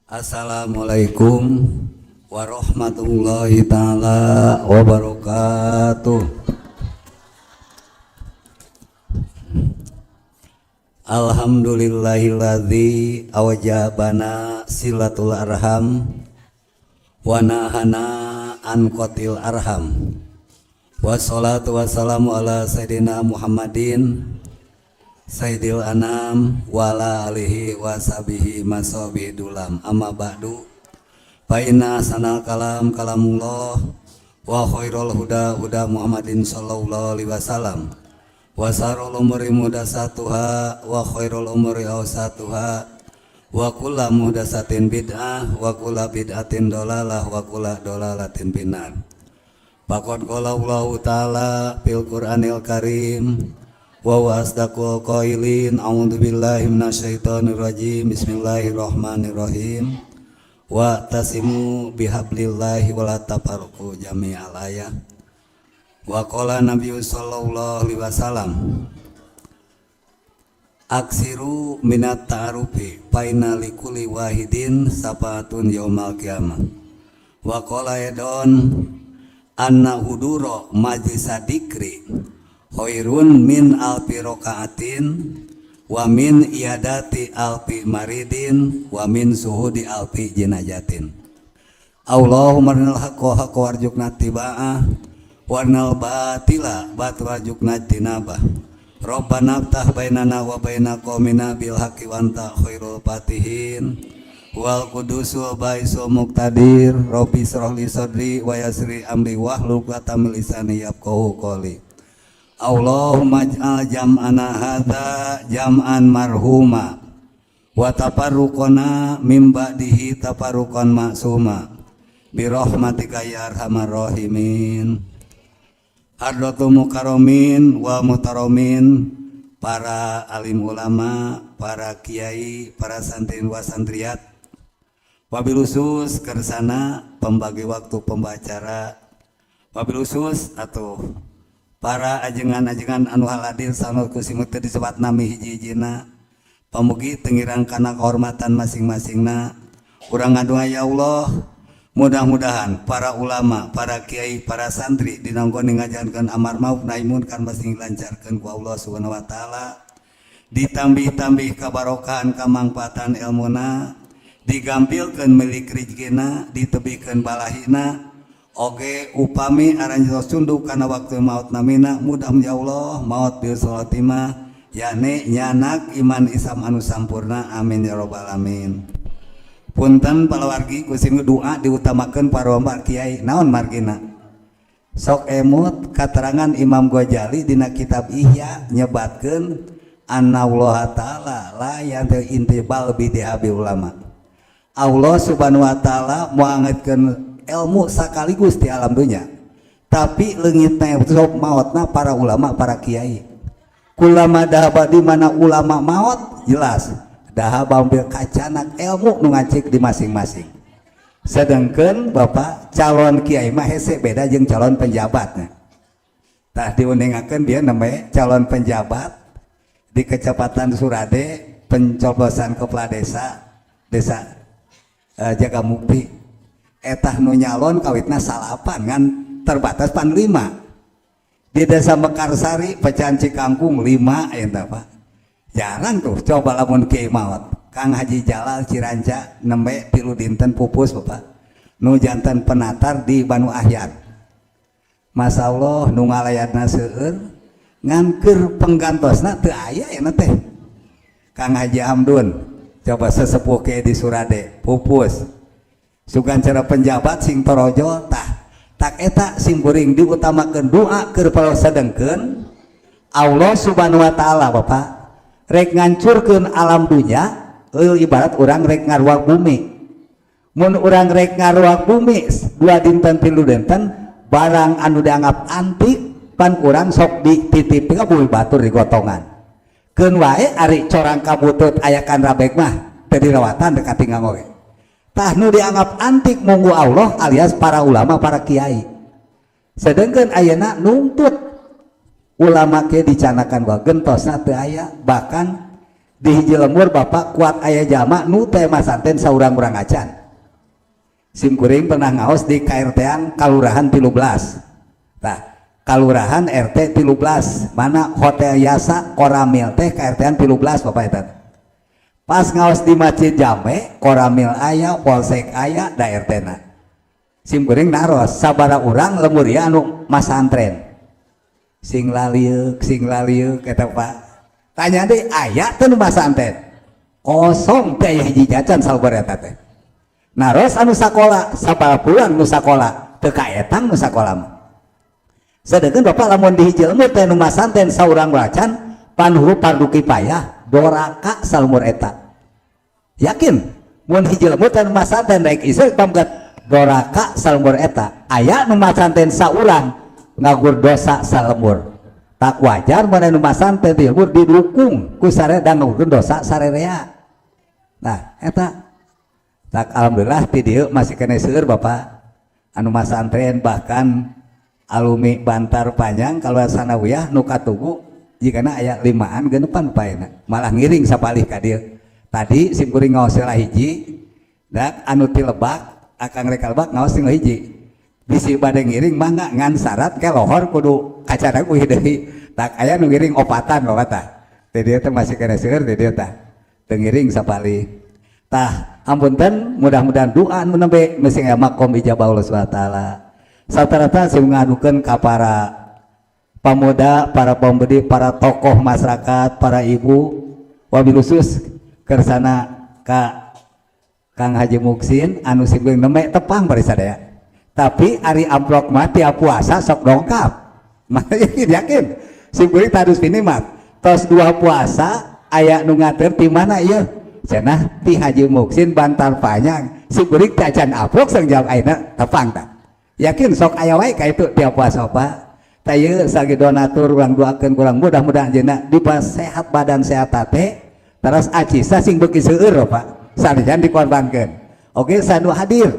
Assalamualaikum warahmatullahi taala wabarakatuh. Alhamdulillahilladzi awjabana silatul arham wa nahana an qatil arham. Wassalatu wassalamu ala sayyidina Muhammadin sayyidil anam wa ala alihi wa sahbihi masabihi dulam. Amma ba'du. Fa inna sanal kalam kalamullah wa khairul huda huda Muhammadin sallallahu alaihi wasallam wa sarul umuri muhdatsatuha wa khairul umuri awsatuha wa kullu muhdatsatin bid'ah wa kullu bid'atin dolalah wa kullu dolalatin finnar. Faqad qala Allahu ta'ala fil Qur'anil Karim wa huwa asdaqul qailin. A'udzu billahi minasyaitonir rajim. Bismillahirrahmanirrahim. Wa tasimu bihablillahi wa la tafarraqu jami'al ayah. Wa qala Nabi sallallahu alaihi wasallam aksiru minat ta'arufi fa inna likulli wahidin safaatun yaumal qiyamah. Wa qala edon anna huduro majlisa dikri khairun min alfi rakaatin wa min iyadati alfi maridin wa min suhudi alfi jinajatin. Allahumma arinal haqqa haqqa warzuqna ittiba'ah wa arinal batila batila warzuqna ijtinabah. Rabbana aftah bainana wa baina qaumina bil haqqi wa anta khairul fatihin. Wal qudusul baisul muqtadir. Rabbi israh li sadri wa yassir li amri wahlul 'uqdatam min lisani yafqahu qawli. Allahumma ij'al jam'ana hadza jam'an marhuma wa tafarruqana min ba'dihi tafarruqan ma'suma bi rahmatika ya arhamar rahimin. Hadratul mukarramin wa muhtaramin, para alim ulama, para kiai, para santri wa santriat, wabil khusus kersana pembagi waktu pembacara, wabil khusus atau para ajengan-ajengan anu haladin sanur kusimut teu disebat nami hiji-hijina, pamugi tengirang kana kehormatan masing-masingna. Urang ngadua ya Allah, mudah-mudahan para ulama, para kiai, para santri dinangkon ngajarkeun amar ma'ruf nahi munkar masing lancarkeun ku Allah Subhanahu wa taala, ditambih-tambih kabarokahan kamangfaatan ilmuna, digampilkeun milik rezekina, ditebihkeun balahina. Oge upami aranjeun sunduk kana waktu maut namina, mudah ya Allah maut bil salatimah, yakni nyanak iman Islam anu sampurna. Amin ya rabbal alamin. Punten palawargi, kusim doa diutamakeun para kiai. Naon margina? Sok emut katerangan Imam Ghazali dina kitab Ihya nyebatkeun anallah ta'ala la yantil intibal bidihabi ulama. Allah Subhanahu wa taala moal ilmu sekaligus di alam dunia, tapi leungitna sok maotna para ulama, para kiai. Kulama dahaba, di mana ulama maot jelas dahaba ambil kacanak ilmu nu ngacik di masing-masing. Sedangkan bapak calon kiai mah hese beda jeung calon penjabatnya. Tah diundingakeun dia namanya calon penjabat di Kecamatan Surade, pencoblosan kepala desa desa Jagamukti. Etah nu nyalon kawitna salapan ngan terbatas pan 5. Di desa Mekarsari pecahan Cikangkung 5 eta Pak. Jarang tuh coba lamun kiai maot. Kang Haji Jalal Ciranca nembe 3 dinten pupus Bapak. Nu janten penatar di Banu Ahyar. Masya Allah nu ngalayatna seueur ngan keur penggantosna teu aya ya teh. Kang Haji Hamdun coba sesepuh kiai di Surade pupus. Sugan cara penjabat sing torojo tah tak eta sing kuring diutamakeun doa keur sedengkeun Allah Subhanahu wa taala. Bapak rek ngancurkeun alam dunya euy, ibarat urang rek ngaruak bumi. Mun urang rek ngaruak bumi 2 dinten 3 dinten, barang anu dianggap antik pan urang sok dititip ka bumi batur digotongan keun wae. Ari corang kabutut aya kan rabek mah teu dirawatan dekat tinggal oge. Tah nu dianggap antik munggu Allah alias para ulama, para kiai. Sedangkan ayeuna nuntut ulama ke dicanakan bahwa gentosna teu aya, bahkan Di hiji lembur, Bapak, kuat aya jalma nu teu masanten saurang-urang acan. Sim kuring pernah ngaos di KRT-an Kalurahan 13. Nah, Kalurahan RT 13, mana Hotel Yasa Koramil teh KRT-an 13, Bapak, eta. Pas ngaos di Masjid Jame, Koramil aya, Polsek aya, da RT na. Sim kuring naros, sabara urang lembur ya anu masantren? Sing lalieuk, sing lalieuk eta, Pak. Tanya deui, aya teu nu masantren? Kosong, teh aya hiji jajan salbar eta teh. Naros anu sakola, sabaraha pulang nu sakola? Teu kaetang nu sakola mah. Sedangkan, Bapak, lamun di hiji lembur teh nu masanten saurang wacan pan huruf fardu kifayah, doraka salmur eta. Yakin mun hiji lembur teh nu masanten rek isuk pamgat doraka salmur eta. Aya nu masanten saurang ngagur dosa salembur. Tak wajar mun nu masanten di lembur didukung ku sare dan ngagurkeun dosa sarerea. Nah, eta tak alhamdulillah ti dieu masih kena seueur, Bapak, anu masantren, bahkan alumni Bantar Panjang kalau sanawiyah nu katugu jikana aya limaan genepan paena malah ngiring sapalih ka dieu. Tadi sim kuring ngaos heula hiji dak anu ti Lebak, akang rek Lebak ngaos tinggal hiji, bisi bade ngiring mangga, ngan syarat ke lohor kudu kacara uih deui. Tak aya nu ngiring opatan, Bapak. Tah, ti dieu teh masih kena seueur ti dieu tah teu ngiring sapalih. Tah, ampunten, mudah-mudahan doa nu nembe mesti aya makom ijabah Allah Subhanahu wa taala. Rata-rata saya ngadukeun ka para pemuda, para pembedi, para tokoh masyarakat, para ibu, wabil khusus kersana ka Kang Haji Muksin anu sing nembe tepang bari sadaya. Tapi ari amplok mah tiap puasa sok dongkap. Mah yakin, yakin. Sim kuring tadus minimal. Tos dua puasa aya nu ngater, ti mana ieu? Cenah ti Haji Muksin Bantar Panjang. Sim kuring teh acan amplok sang jawab ayeuna tepang tah. Yakin sok aya wae ka itu tiap puasa, Pak. Tah, ieu sagi donatur urang doakeun kurang mudah-mudahan anjeunna dipas sehat badan, sehat hate, terus acisa sing beuki seueur, Pak. Sanajan dikorbankeun. Oke, sanu hadir.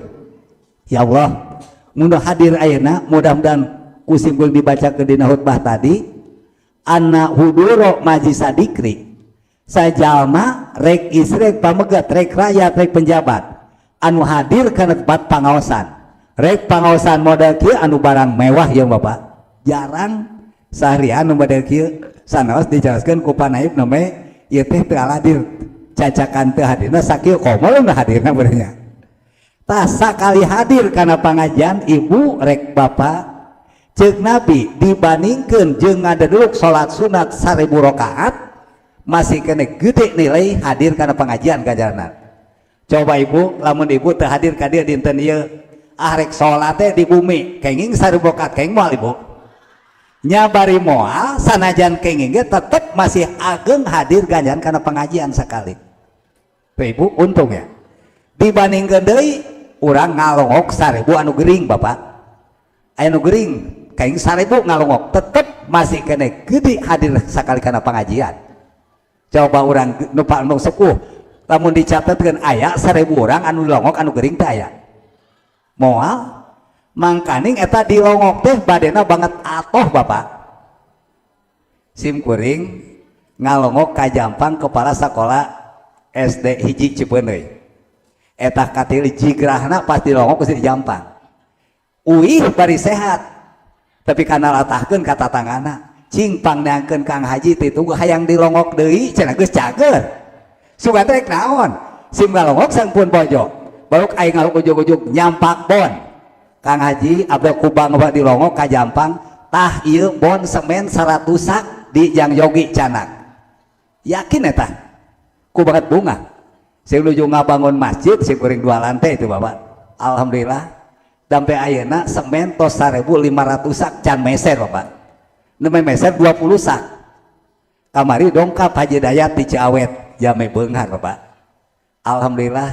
Ya Allah, mun hadir ayeuna mudah-mudahan ku sim kuring dibacakeun dina khutbah tadi, anna huduro majlis dikri, sajalma rek istri, rek pamegat, rek rakyat, rek penjabat anu hadir kana tempat pangaosan, rek pangaosan model kieu anu barang mewah ya, Bapak, jarang seharian nu model kieu. Sanaos dijelaskeun ku panaib nome ieu teh teu hadir cacakan, teu hadirna sakieu komo nu hadirna beurnya. Tah, sakali hadir kana pangajian, ibu rek bapak, ceuk Nabi dibandingkeun jeung ngadeduluk salat sunat 1000 rakaat, masih kena gede nilai hadir kana pengajian ganjaran. Coba ibu, lamun ibu teu hadir ka dieu dinten ieu, ah rek salat teh di bumi kenging 1000 rakaat, kenging moal ibu nya? Bari moal sanajan kenging ge tetep masih ageng hadir ganjaran kana pengajian sekali. Tuh, ibu untung ya. Dibandingkeun deui urang ngalongok 1000 anu gering, Bapak, aya nu gering kenging 1000 ngalongok, tetep masih kena gede hadir sekali kana pengajian. Coba orang nu nu sepuh, lamun dicatatkeun aya 1000 orang anu dilongok anu gering teh aya moal. Mangkaning eta dilongok teh badena banget atoh, Bapak. Sim kuring ngalongok ka Jampang, kepala sekolah SD 1 Cipeundeuy eta, katil jigrahna pas dilongok geus di Jampang uih bari sehat, tapi kana latahkeun ka tatangana, "Cing pangneangkeun Kang Haji teh tunggu hayang dilongok deui," cenah. Geus cager sugan rek naon sim ngalongok sampun bojo baru aing ngalongok ujug-ujug nyampak bon, "Kang Haji, abdi kubang bae dilongok ka Jampang, tah ieu bon semen 100 sak di Jang Yogi canak." Yakin eta ku banget bunga sing nuju ngabangun masjid sim kuring dua lantai itu, Bapak. Alhamdulillah sampai ayeuna semen tos 1500 sak can meser, Bapak. Nembe meser 20 sak. Kamari dongkap Haji Dayat di Ciawet jame beunghar, Bapak. Alhamdulillah,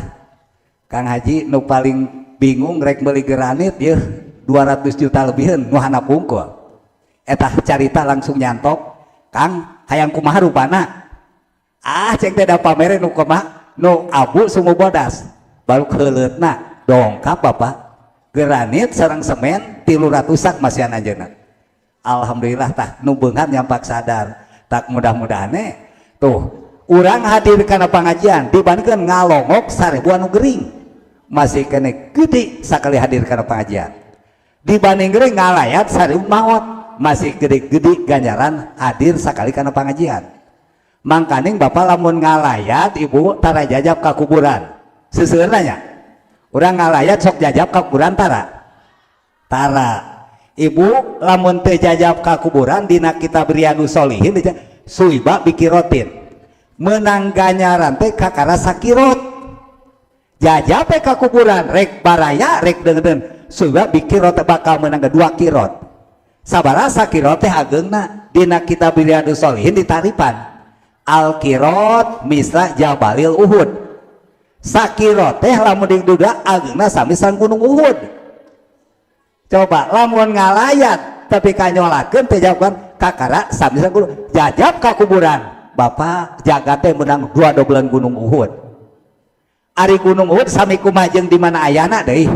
Kang Haji, nu paling bingung rek beli granit ya 200 juta lebihan nu handap wungkul eta carita langsung nyantok, "Kang, hayang kumaha rupana?" "Ah, ceng teh da pamere nu kumaha, nu abu sumbu bodas." Baru keuleutna dongkap, Bapak, granit sareng semen 300 sak masihan anjeunna. Alhamdulillah, tah nu beunghar nyampak sadar. Tak mudah-mudahan tuh. Urang hadir kana pengajian dibandingkan ngalongok 1000 anu gering, masih keneh gede sakali hadir kana pengajian dibanding gering ngalayat 1000 maot, masih gede-gede ganjaran hadir sakali kana pengajian. Mangkaning bapak lamun ngalayat, ibu tara jajab ka kuburan. Seseueurna nya urang ngalayat sok jajab ka kuburan, tara? Tara. Ibu, lamun teu jajab ka kuburan, dina kitab Riyadus Sholihin tsuwiba biqirotin, menang ganjaran teh kakara sakirot. Jajab ka kuburan, rek baraya rek deungeun, tsuwiba biqirot, bakal menang dua kirot. Sabaraha sakirot teh ageungna? Dina kitab Riyadus Sholihin ditaripan al qirot misla jabalil Uhud. Sakirot teh lamun diduda ageungna sami sareng gunung Uhud. Coba lamun ngalayat tapi kanyolakeun teh jawaban kakara sami sareng gunung. Jajab ka kuburan, bapak jaga teh menang dua dobelan gunung Uhud. Ari gunung Uhud sami kumaha jeung di mana ayana deui?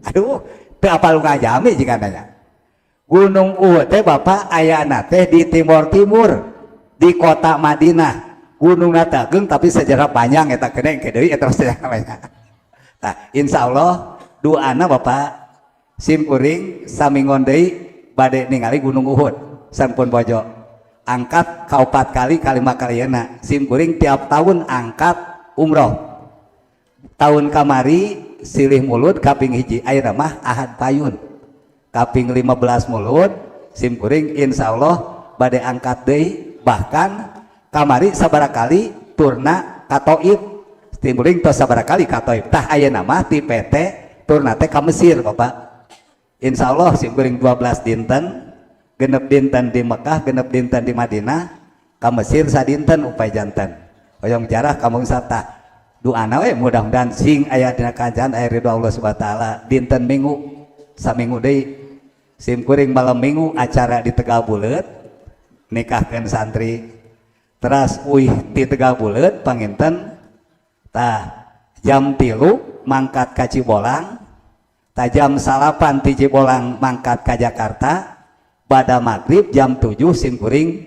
Aduh, teu apal ngajami jika nanya. Gunung Uhud teh, bapak, ayana teh di timur timur di kota Madinah. Gunung ageng, tapi sejarah panjang eta kene ke deui eta sejarah namanya. Nah, insya Allah doana bapak, sim kuring saminggon deui bade ningali Gunung Uhud sampun bojo angkat kaopat kali, kalima kali. Sim kuring tiap tahun angkat umroh. Tahun kamari silih mulud kaping 1, ayeuna mah Ahad payun kaping 15 mulud. Sim kuring insya Allah bade angkat deui. Bahkan kamari sabara kali turna ka Taif, sim kuring tos sabara kali ka Taif. Tah, ayeuna mah ti PT turna teh ka Mesir, Bapak. Insya Allah sim kuring 12 dinten, 6 dinten di Mekah, 6 dinten di Madinah, ka Mesir sadinten upay janten hoyong jarah kampung wisata. Doana we mudah-mudahan sing aya dina kancaan, aya ridho Allah Subhanahu wa taala. Dinten Minggu, saminggu deui, sim kuring malam Minggu acara di Tegal Buleut, nikahkeun santri. Teras uih di Tegal Buleut panginten, tah jam 3 mangkat ka Cibolang, tah jam 9 ti Cibolang mangkat ka Jakarta. Pada maghrib jam 7 sim kuring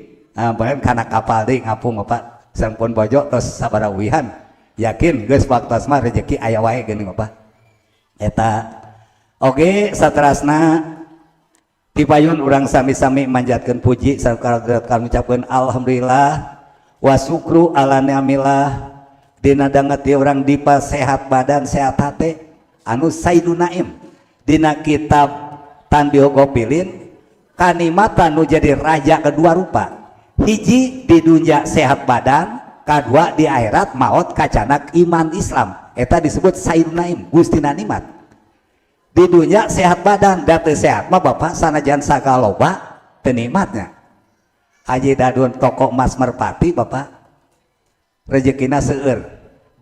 kana kapal deui ngapung. Bapak sampun bojo tos sabaraha uihan, yakin geus waktos mah rezeki aya wae geuning, Bapak eta. Oke, saterasna tipayun urang sami-sami manjatkeun puji sareng ngucapkeun alhamdulillah wa syukru ala ni'amillah dina danget urang dipa sehat badan, sehat hate, anu sayyidun naim. Dina kitab Tanbihul Ghofilin, kanikmatan nu jadi raja kedua rupa: hiji di dunia sehat badan, kedua di akhirat maut kacanak iman Islam. Eta disebut sayyidun naim, gustina nikmat. Di dunia sehat badan, date sehat mah, bapak, sanajan sagaloba teu nikmatnya. Haji Dadun toko emas Merpati, bapak, rezekina seueur.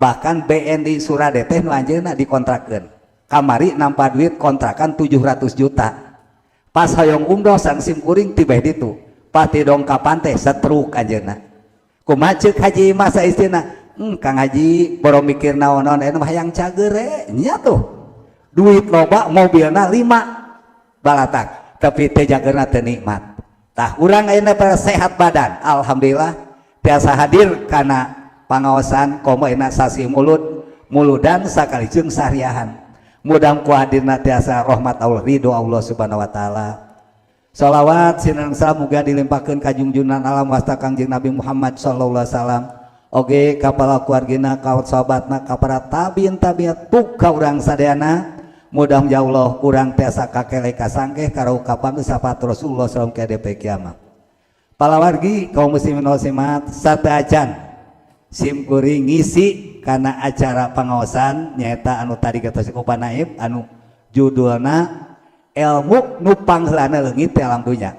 Bahkan BNI Surade teh nu anjeunna dikontrakeun. Kamari nampa duit kontrakan 700 juta. Pas hoyong umroh sang sim kuring tibeh ditu pati dongkapan teh setruk anjeunna. Kumaha ceuk haji masa istrina? Kang Haji boro mikir naon-naon, eta mah hayang cager nya tuh. Duit loba, mobilna 5 balatak, tapi teh jagerna teu nikmat. Tah, urang ayeuna pada sehat badan, alhamdulillah biasa hadir kana pangaosan komo enak sasi mulud, muludan sakali jeung sariahan. Mudah ku hadirna tiasa rahmat Allah, ridho Allah Subhanahu wa taala. Salawat sinareng salam muga dilimpahkeun ka junjunan alam wasta Kangjeng Nabi Muhammad sallallahu alaihi wasallam, oge ka para keluargina, ka sahabatna, ka para tabiin tabiat tuk ka urang sadayana. Mudah ya Allah urang tiasa kakele kasangkeh karau kapanggih syafaat Rasulullah sallallahu alaihi wasallam kiamat. Palawargi kaum muslimin muslimat, sateuacan sim kuring ngisi karena acara pengawasan nyaeta anu tadi kata si Naib, anu judulna ilmu nu pangheulana leungit di alam dunya.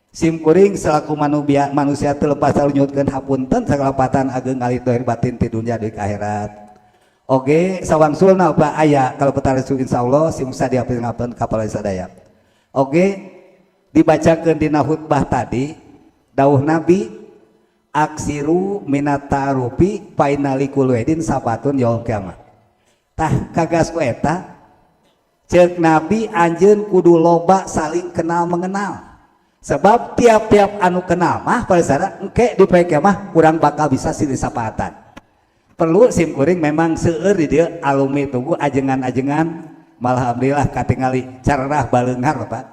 Sim kuring selaku manusia manusia teu lepas nyuhunkeun hapunten sakalepatan ageng alit, dohir batin, ti dunya di akhirat. Oke, sawangsulna apa aya kalau petara insyaallah sim sadia ngapen kapal sadaya. Oke, dibacakeun dina khutbah tadi dawuh Nabi aksiru minat ta'arufi fainna likulli wahidin syafaatun yaumil kiamah. Tah, kagas ku eta ceuk Nabi anjeun kudu loba saling kenal mengenal. Sebab tiap-tiap anu kenal mah pada sana engke di poe mah kurang bakal bisa silih sapaatan. Perlu sim kuring memang seueur di dieu alumni Tugu, ajengan-ajengan, malah alhamdulillah katingali carerah baleunghar, Pak.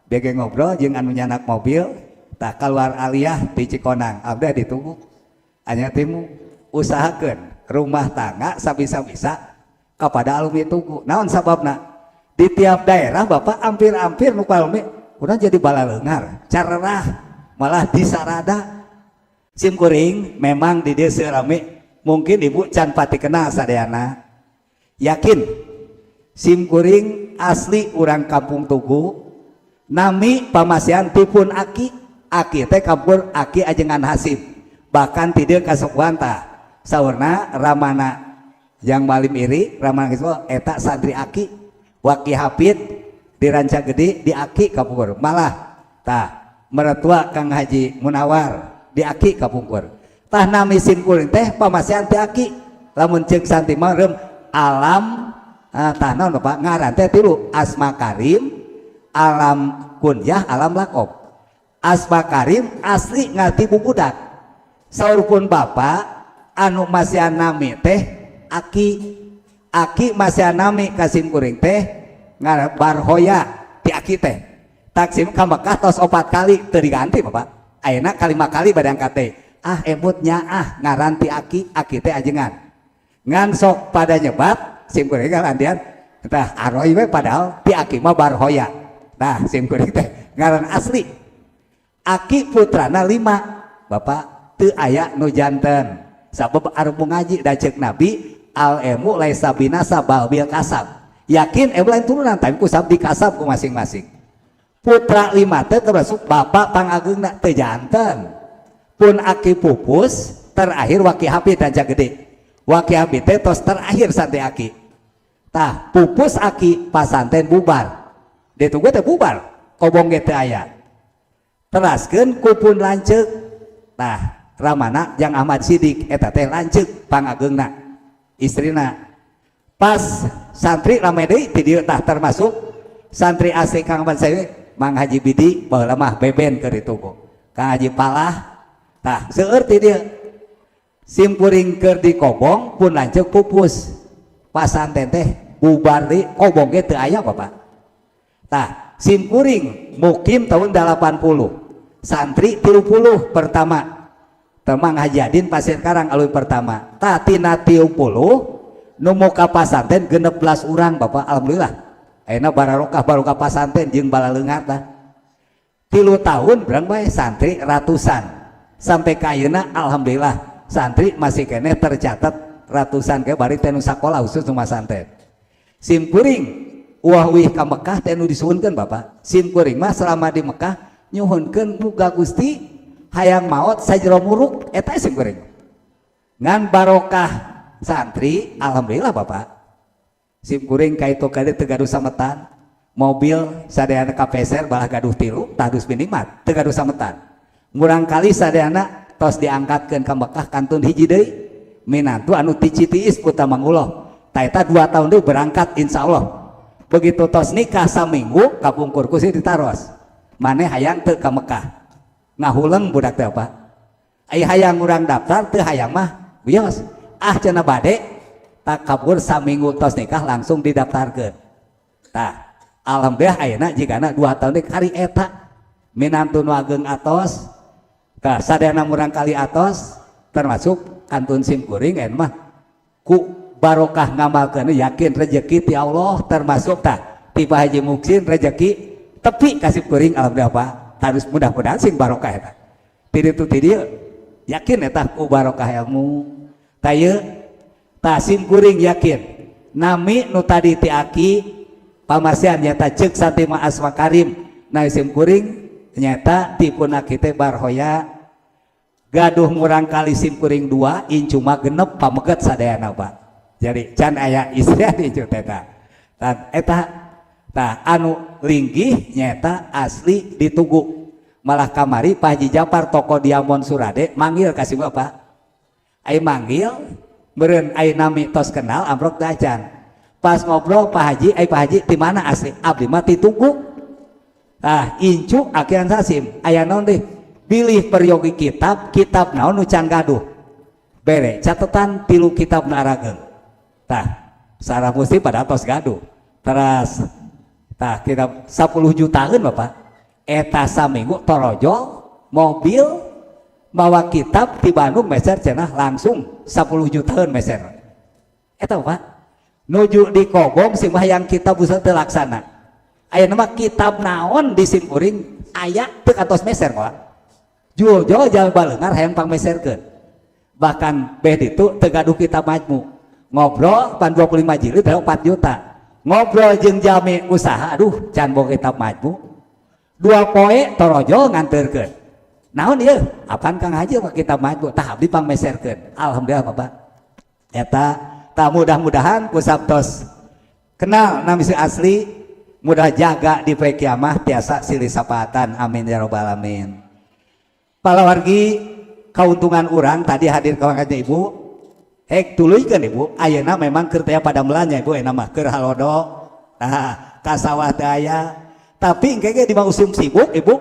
Bege ngobrol jeung anu nyandak mobil tak keluar aliyah di Cikonang, abdi di Tugu. Hanya timu usahakeun rumah tangga sabisa-bisa kepada alumni Tugu. Naon sababna? Di tiap daerah, Bapak, hampir-hampir nu alumni urang jadi balaleunghar, carerah, malah disarada. Sim kuring memang di desa rame, mungkin Ibu can pati kenal sadayana. Yakin sim kuring asli urang kampung Tugu, nami pamasihan tipun aki, aki teh kampur aki ajengan Hasim, bahkan tidak kasokuan. Tah, saurna ramana yang malim iri ramana kitu eta santri aki Waki Hafid di Ranca Gede, di aki kapungkur. Malah tah mertua Kang Haji Munawar di aki kapungkur. Tah, nami sim kuring teh pamasihan ti aki. Lamun ceuk santi mah alam, tah naon, Pak, ngaran teh tilu: asma karim, alam kunyah, alam lakob. Asma karim asli ngarti bubudak. Saur pun bapak anu masihan nami teh aki, aki masihan nami ka sim kuring teh ngaran Barhoya ti aki teh. Taksim ka Mekah tos opat kali teu diganti, Bapak. Ayeuna kalima kali bade angkat teh, ah emutnya, ah ngaran ti aki, aki teh ajengan. Ngan sok pada nyebat sim kuring kan andian tah Aroy we, padahal ti aki mah Barhoya. Nah, sim kuring teh ngaran asli aki putrana lima, Bapak, teu aya nu janten sabab arep ngaji da ceuk Nabi al ilmu laisa binasab bal bil kasab. Yakin ilmu lain turunan, tapi ku sabab dikasab ku masing-masing. Putra lima teh termasuk bapak pangageungna teu janten. Pun aki pupus, terakhir Waki Hafid dan Gede. Waki Hafid teh tos terakhir santri aki. Tah, pupus aki, pasanten bubar. Ditunggu teh bubar, kobong ge teu aya. Teraskeun ku pun lanceuk. Tah, ramana Jang Ahmad Sidik eta teh lanceuk pangageungna, istrina. Pas santri rame deui ti dieu, tah termasuk santri asli Kang Ahmad Sidik, Mang Haji Bidi, baheula mah Beben keur dituku. Kang Haji Palah, tah seueur ti dieu. Simkuring keur di kobong pun lanceuk pupus. Pasanten teh bubar, di kobong ge teu aya, Bapak. Tah, simkuring mukim tahun 80. Santri 30 pertama. Temang Haji Adin Pasir Karang alumni pertama. Tah, tina 30 nu muka pasanten 16 urang, Bapak, alhamdulillah. Ayeuna barokah barokah pasanten jeung balaleunghar tah. 3 tahun berang bae santri ratusan. Sampai ka ayeuna alhamdulillah santri masih keneh tercatat ratusan ke bari teh nu sakola khusus nu masanten. Sim kuring uah uih ka Mekah teh nu disuhunkeun, Bapak. Sim kuring mah selama di Mekah nyuhunkeun muga Gusti hayang maot sajero muruk, eta sim kuring. Ngan barokah santri alhamdulillah, Bapak. Sim kuring ka itu kade teu gaduh sametan. Mobil sadayana kapeser, balah gaduh tilu tadus minimat teu gaduh sametan. Murang kali sadayana tos diangkatkeun ka Mekah kantun hiji deui minantu anu ti Citiis putra Manguloh. Tah, eta 2 tahun deui berangkat insyaallah. Begitu tos nikah saminggu kapungkur ku ditaros. Maneh hayang teu ka Mekah? Ngahuleng budak teh apa? Ai hayang urang daftar, teu hayang mah wios. Ah cenah bade tak kabur. Saminggu tos nikah langsung didaftarkeun. Tah, alhamdulillah ayeuna jigana 2 tahun deui kari eta minantu nu ageng atos. Tah, sadayana murang kali atos, termasuk kantun sim kuring mah ku barokah ngamalkeun, yakin rezeki ti Allah, termasuk tah ti Pak Haji Muksin rezeki tepi kasih kuring, alhamdulillah, Pak. Harus mudah-mudahan sing barokah eta ti ditu ti dieu, yakin eta ku barokah ilmu. Tah, ieu tah sim kuring yakin nami nu tadi ti aki pamasihan nyata ceuk santi mah asma karim. Nah, sim kuring nyata tipun aki teh Barhoya. Gaduh murang kali sim kuring dua, incu mah genep, pameget sadayana, Pak. Jadi can aya istri incu teh. Tah, eta tah anu linggih nyata asli ditugu. Malah kamari Pak Haji Japar toko Diamond Surade manggil kasih Bapak. Ai manggil meureun ai nami tos kenal, amprok teh acan. Pas ngobrol, Pak Haji, ai Pak Haji di mana asli? Abdi mah ti Tugu. Tah, incu akiran sasim aya naon deh, bilih peryogi kitab, kitab naon nu can gaduh, bere catatan tilu kitab nu arageung. Tah, sarah mesti pada tos gaduh teras. Tah, kitab 10 jutaan, Bapak. Eta saminggu torojol mobil mawa kitab di Bandung, meser cenah langsung 10 jutaan meser eta, Bapak. Nuju di Kobong sih mah yang kitab bisa terlaksana. Aya nama kitab naon di simkuring aya teu kantos meser, Pak. Jual-jual jalan balengar hayang pangmeserkeun. Bahkan beh ditu teu gaduh kitab majmu, ngobrol pan 25 jilid 4 juta, ngobrol jeung jami usaha, aduh, can boga kitab majmu. 2 poe torojol nganterkeun, naon ieu? Apaan, Kang Haji, mah kitab majmu. Tah, abdi pangmeserkeun. Alhamdulillah, Bapak. Eta tah, mudah-mudahan ku sabtos kenal nami asli, mudah jaga di poe kiamah tiasa silih sapatan. Amin ya robbal alamin. Palawargi, keuntungan orang tadi hadir ke ibu hek tuluykeun. Ibu, ayeuna memang keur teh pada melanya, Ibu. Ayeuna mah keur halodo. Nah, ka sawah teh aya, tapi engke ge di musim sibuk. Ibu,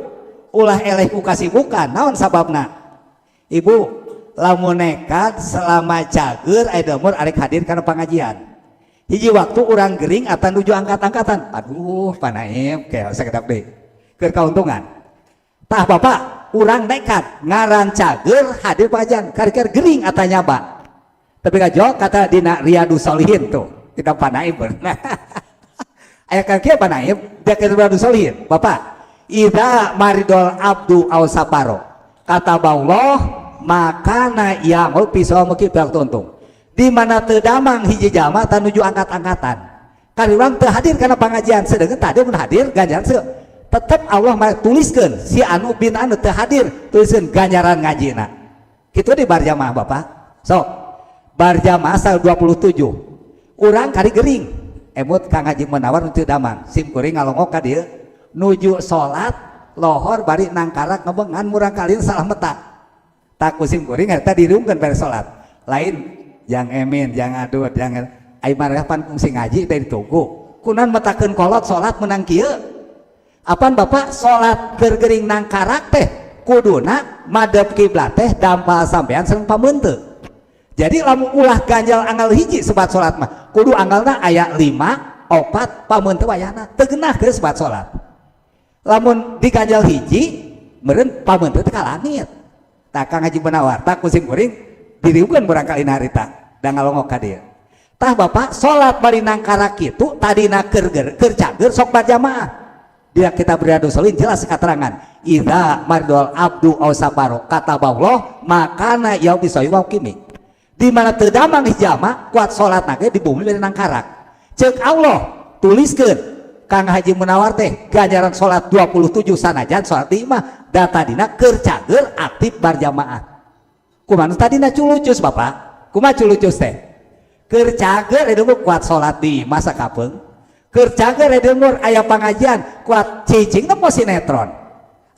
ulah eleh ku kasibukan. Naon sababna, Ibu? Lamun nekat selama cager aya umur arek hadir kana pengajian, hiji waktu orang gering atau nuju angkat-angkatan, aduh, panaim kayak sakedap deui keur kauntungan. Tah, Bapak, urang nekat ngaran cager hadir pengajian, kari-kari gering atau nyaba, tapi kajo kata dina Riyadus Solihin tuh kita panaim. Nah, aya kan kieu panaim dia ke Riyadus Solihin, Bapak. Idza maridol abdu aw safaro kataballah makana ya'mal fi muki untung di mana teu damang hiji jalma nuju angkat-angkatan, kali urang teu hadir karena pengajian, sedangkan tadi mun hadir ganjaran se tetep Allah mah tuliskeun si anu bin anu teu hadir, tuliskeun ganjaran ngajina kitu di barjamaah. Bapak, sok barjamaah asal 27 urang kari gering, emut Kang Haji Munawar teu damang, sim kuring ngalongok ka dieu nuju salat lohor bari nangkarak ngebengan murang kali salah meta. Tak ku sim kuring eta diriungkeun beres salat, lain yang emin, yang adut, yang ai marah pan kungsi ngaji teh ditunggu kunan metakeun kolot salat menang kieu. Apan, Bapak, salat keur gering nangkarak teh kuduna madep kiblat teh dampal sampean sareng pameunteuk. Jadi lamun ulah ganjal anggal hiji sebat salat mah, kudu anggalna aya 5 opat pameunteuk wayahna teu genah keur sebat salat. Lamun diganjal hiji meureun pameunteuk teh ka langit. Tah, Kang Haji Munawar tak ku sim kuring diriungkeun barangkali harita da ngalongok ka dieu. Tah, Bapak, salat bari nangkarak kitu tadina keur keur cager sok berjamaah. Dia kita Riyadus Solihin jelas keterangan idza maridol abdu aw safaro kataballah makana yaumi wa kimi di mana teu damang hijama kuat salat nage di bumi bari nangkarak, cek Allah tuliskeun Kang Haji Munawar teh ganjaran salat 27 sanajan salat di imah, da tadina keur cager aktif barjamaah. Kumaha tadina culucus, Bapak? Kumaha culucus teh? Keur cager eta kuat salat di masa kapeung, keur cager eta umur aya pangajian kuat cicing teh sinetron.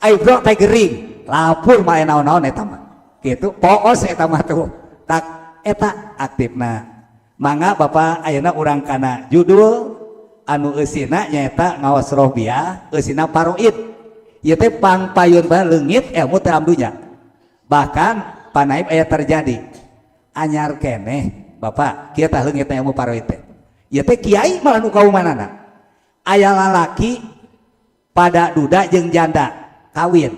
Ai bro teh gering lapur mah naon-naon eta mah kitu poos eta mah tuh. Tak eta aktifna. Mangga, Bapak, ayeuna urang kana judul anu eusina nyaeta ngaos rohbiah eusina paroid. Ieu teh pangpayun leungit ilmu teh dunya. Bahkan panaib aya terjadi anyar keneh, Bapak, kieu tah leungit ilmu paroid teh. Ieu teh kiai malah nu kaumanana. Aya lalaki pada duda jeung janda kawin,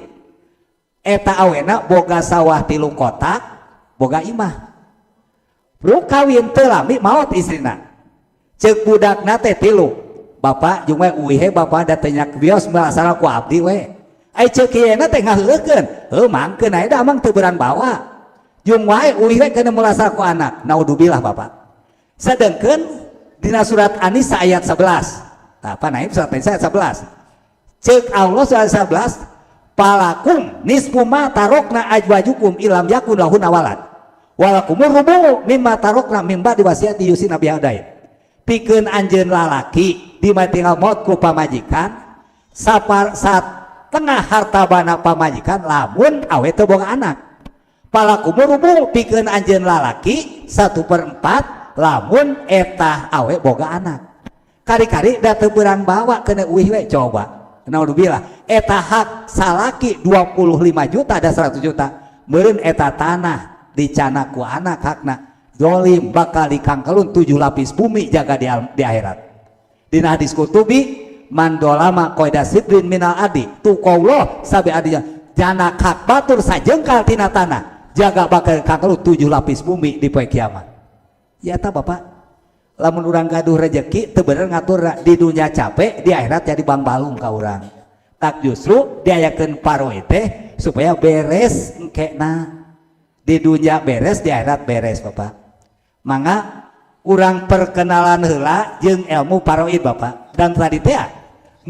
eta awena boga sawah tilu kotak, boga imah. Bro, kawin teu lami maot istrina. Ceuk budakna teh tilu, "Bapak jeung we uih bapak da teu nyak bios masalah ku abdi we." Ai ceuk kieu teh ngaheukeun, heuh mangkeun aya da amang teu beurang bawa jeung wae uih we kana mulasara ku anak. Naudzubillah, Bapak. Sedengkeun dina surat An-Nisa ayat 11. Tah, apa naik surat An-Nisa ayat 11, ceuk Allah surat 11, falakum nisfu ma tarokna azwajukum illam yakun lahunna walad walakumur rubu mimma tarokna mim ba'di wasiati yusina biha dain. Pikeun anjeun lalaki di tinggal maut ku pamajikan, sapar satengah harta bana pamajikan lamun awe teu boga anak. Falakumur rubu, pikeun anjeun lalaki 1/4 lamun eta awe boga anak. Kari-kari da teu beurang bawa kena uih we coba. Naudzubillah, eta hak salaki 25 juta, ada 100 juta meureun eta tanah dicandak ku anak, hakna dolim, bakal dikangkelun tujuh lapis bumi jaga di akhirat. Dina hadis kutubi, man dolama qaida syibrin minal ardhi tuqallah sabi adinya, jana hak batur sajengkal tina tanah jaga bakal kangkelun tujuh lapis bumi di poe kiamat. Ya eta, Bapak, lamun urang gaduh rezeki teu bener ngatur di dunia, capek, di akhirat jadi bangbalung ka urang. Tak justru diayakeun faraid teh supaya beres engkena, di dunia beres, di akhirat beres. Bapak, mangga urang perkenalan heula jeung ilmu faraid, Bapak. Dan tadi teh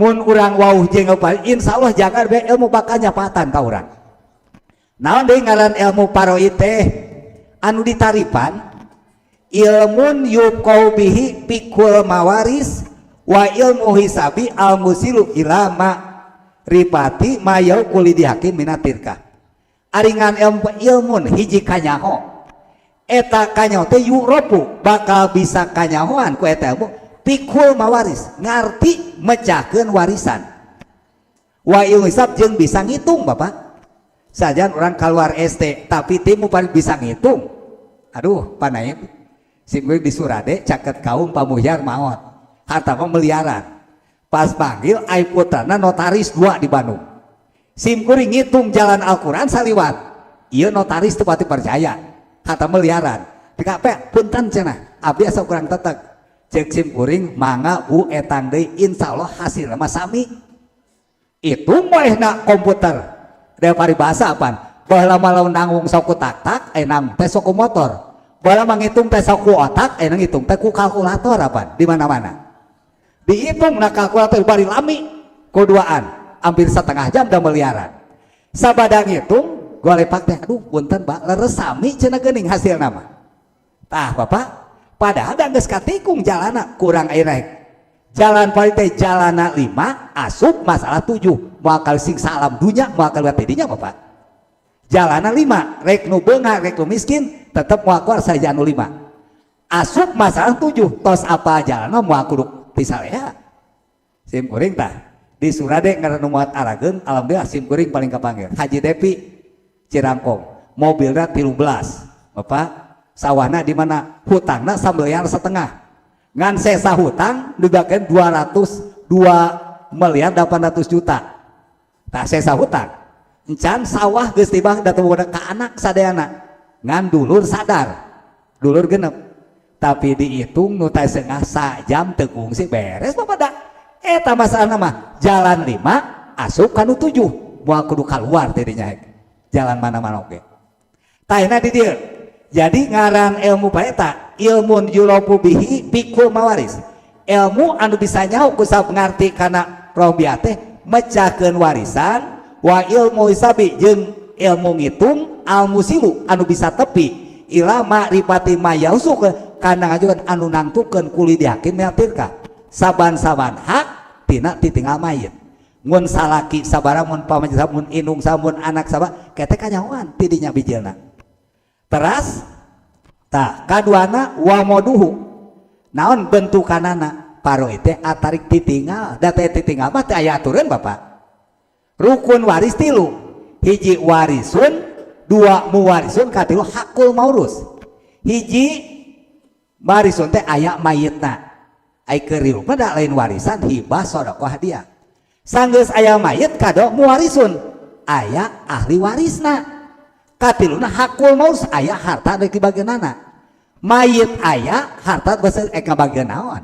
mun urang wauh jeung ilmu faraid, insyaallah jaga be ilmu bakal nyapatan ka urang. Naon deui ngaran ilmu faraid teh? Anu ditaripan ilmun yufqahu bihi fiqhul mawaris wa ilmu hisabi al musilu ila ma'rifati ma yahuqqu lidzi haqqin minat tirkah. Ari ngan ilmu, ilmun hiji kanyaho, eta kanyaho teh yu'rofu bakal bisa kanyahoan ku eta ilmu fiqhul mawaris, ngarti mecahkeun warisan, wa ilmu hisab jeung bisa ngitung. Bapak, sajan orang keluar ST tapi timu paling bisa ngitung. Aduh, panai sim kuring di Surade caket kaum pamuhyar maot, harta mah miliaran. Pas panggil ai putrana notaris dua di Bandung, sim kuring ngitung jalan Al-Quran saliwat, iya notaris teu pati percaya, harta miliaran. Dikape punten cenah, abdi asa kurang tetek. Cek sim kuring, mangga Bu, etang deui, insyaallah hasilna mah sami. Itu na komputer dari paribasa apaan, baheula mah lamun nanggung sok ku tak-tak, eh nanggung teh sok ku motor. Baheula mah ngitung teh sok ku otak, eh ngitung teh ku kalkulator. Apaan di mana-mana dihitung na kalkulator, bari lami kuduaan hampir setengah jam dan miliaran. Sabada ngitung golepak teh, aduh punten Pak, leres sami cenah geuning hasil nama. Tah Bapak, padahal da geus katikung jalana kurang air naik jalan paling teh jalana lima, asup masalah tujuh, moal kali sing salam dunya, moal keluar tidinya. Bapak, jalana lima, rek nu beunghar rek nu miskin tetep moal keluar saja nu lima, asup masalah tujuh, tos apa jalana moal kudu tisalea. Sim kuring tah di Surade ngaran nu maot arageung, alhamdulillah sim kuring paling kapanggil. Haji Depi Cirangkong, mobilnya 13, Bapak, sawahna di mana, hutangna 1,5 miliar, ngan sesa hutang dibagian 202 miliar 800 juta. Tak sesa hutang encan sawah geus tibang datang ka anak sadayana, ngan dulur sadar dulur genep, tapi dihitung nu teh setengah sajam teu kungsi beres. Bapak, da eta masalah mah jalan lima asup kanu tujuh, moal kudu keluar tidinya jalan mana-mana. Oke, tah di dieu jadi ngaran ilmu eta ilmun yu'rofu bihi fiqhul mawaris, ilmu anu bisa nyaho ku ngarti kana robiah teh mecahkeun warisan, wa ilmu hisabi jeung ilmu ngitung, al musilu anu bisa tepi, ila ma'rifati ma yahuqqu kana ngajukan anu nangtukeun ku lidzi haqqin minat tirkah, saban-saban hak tina titinggal mayit, mun salaki sabara, mun pamajikan, mun indung, mun anak sabara, kete kanyahoan tidinya bijilna. Teras tah kaduana wa moduhu, naon bentukanana faraid teh atarik titinggal, da teh titinggal mah teh aya aturan. Bapak, rukun waris tilu: hiji warisun, dua muwarisun, katilu hakul maurus. Hiji warisun teh aya mayitna, ai keur hirup mah lain warisan, hibah, sedekah, hadiah. Sanggeus aya mayit, kado muwarisun, aya ahli warisna, katiluna hakul maurus, aya harta rek dibageunana. Mayit aya harta basa ek ngabageun naon?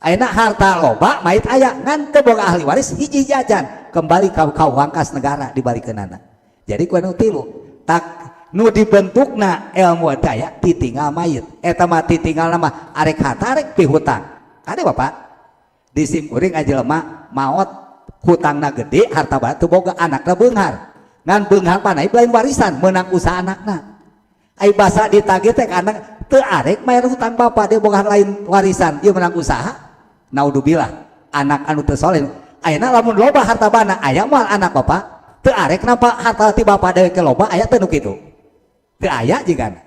Ayeuna harta loba, mayit aya ngan teu boga ahli waris hiji jajan, kembali ka uang kas negara dibalikeunana. Jadi ku anu tilu tak nu dibentukna ilmu eta aya titinggal mayit. Eta mah titinggal mah arek harta arek pihutang. Kade Bapak, di sim kuring jelema maot hutangna gede, harta batu boga, anakna beunghar, ngan beunghar panai lain warisan, menang usaha anakna. Ai basa ditagih teh anak teu arek mayar hutang bapak, dia boga lain warisan, dia menang usaha. Naudzubillah, anak anu teu soleh. Ayeuna lamun loba harta bana, aya moal anak bapak teu arek napa harta ti bapak dewek ke loba? Aya teu nu kitu? Teu aya jigana.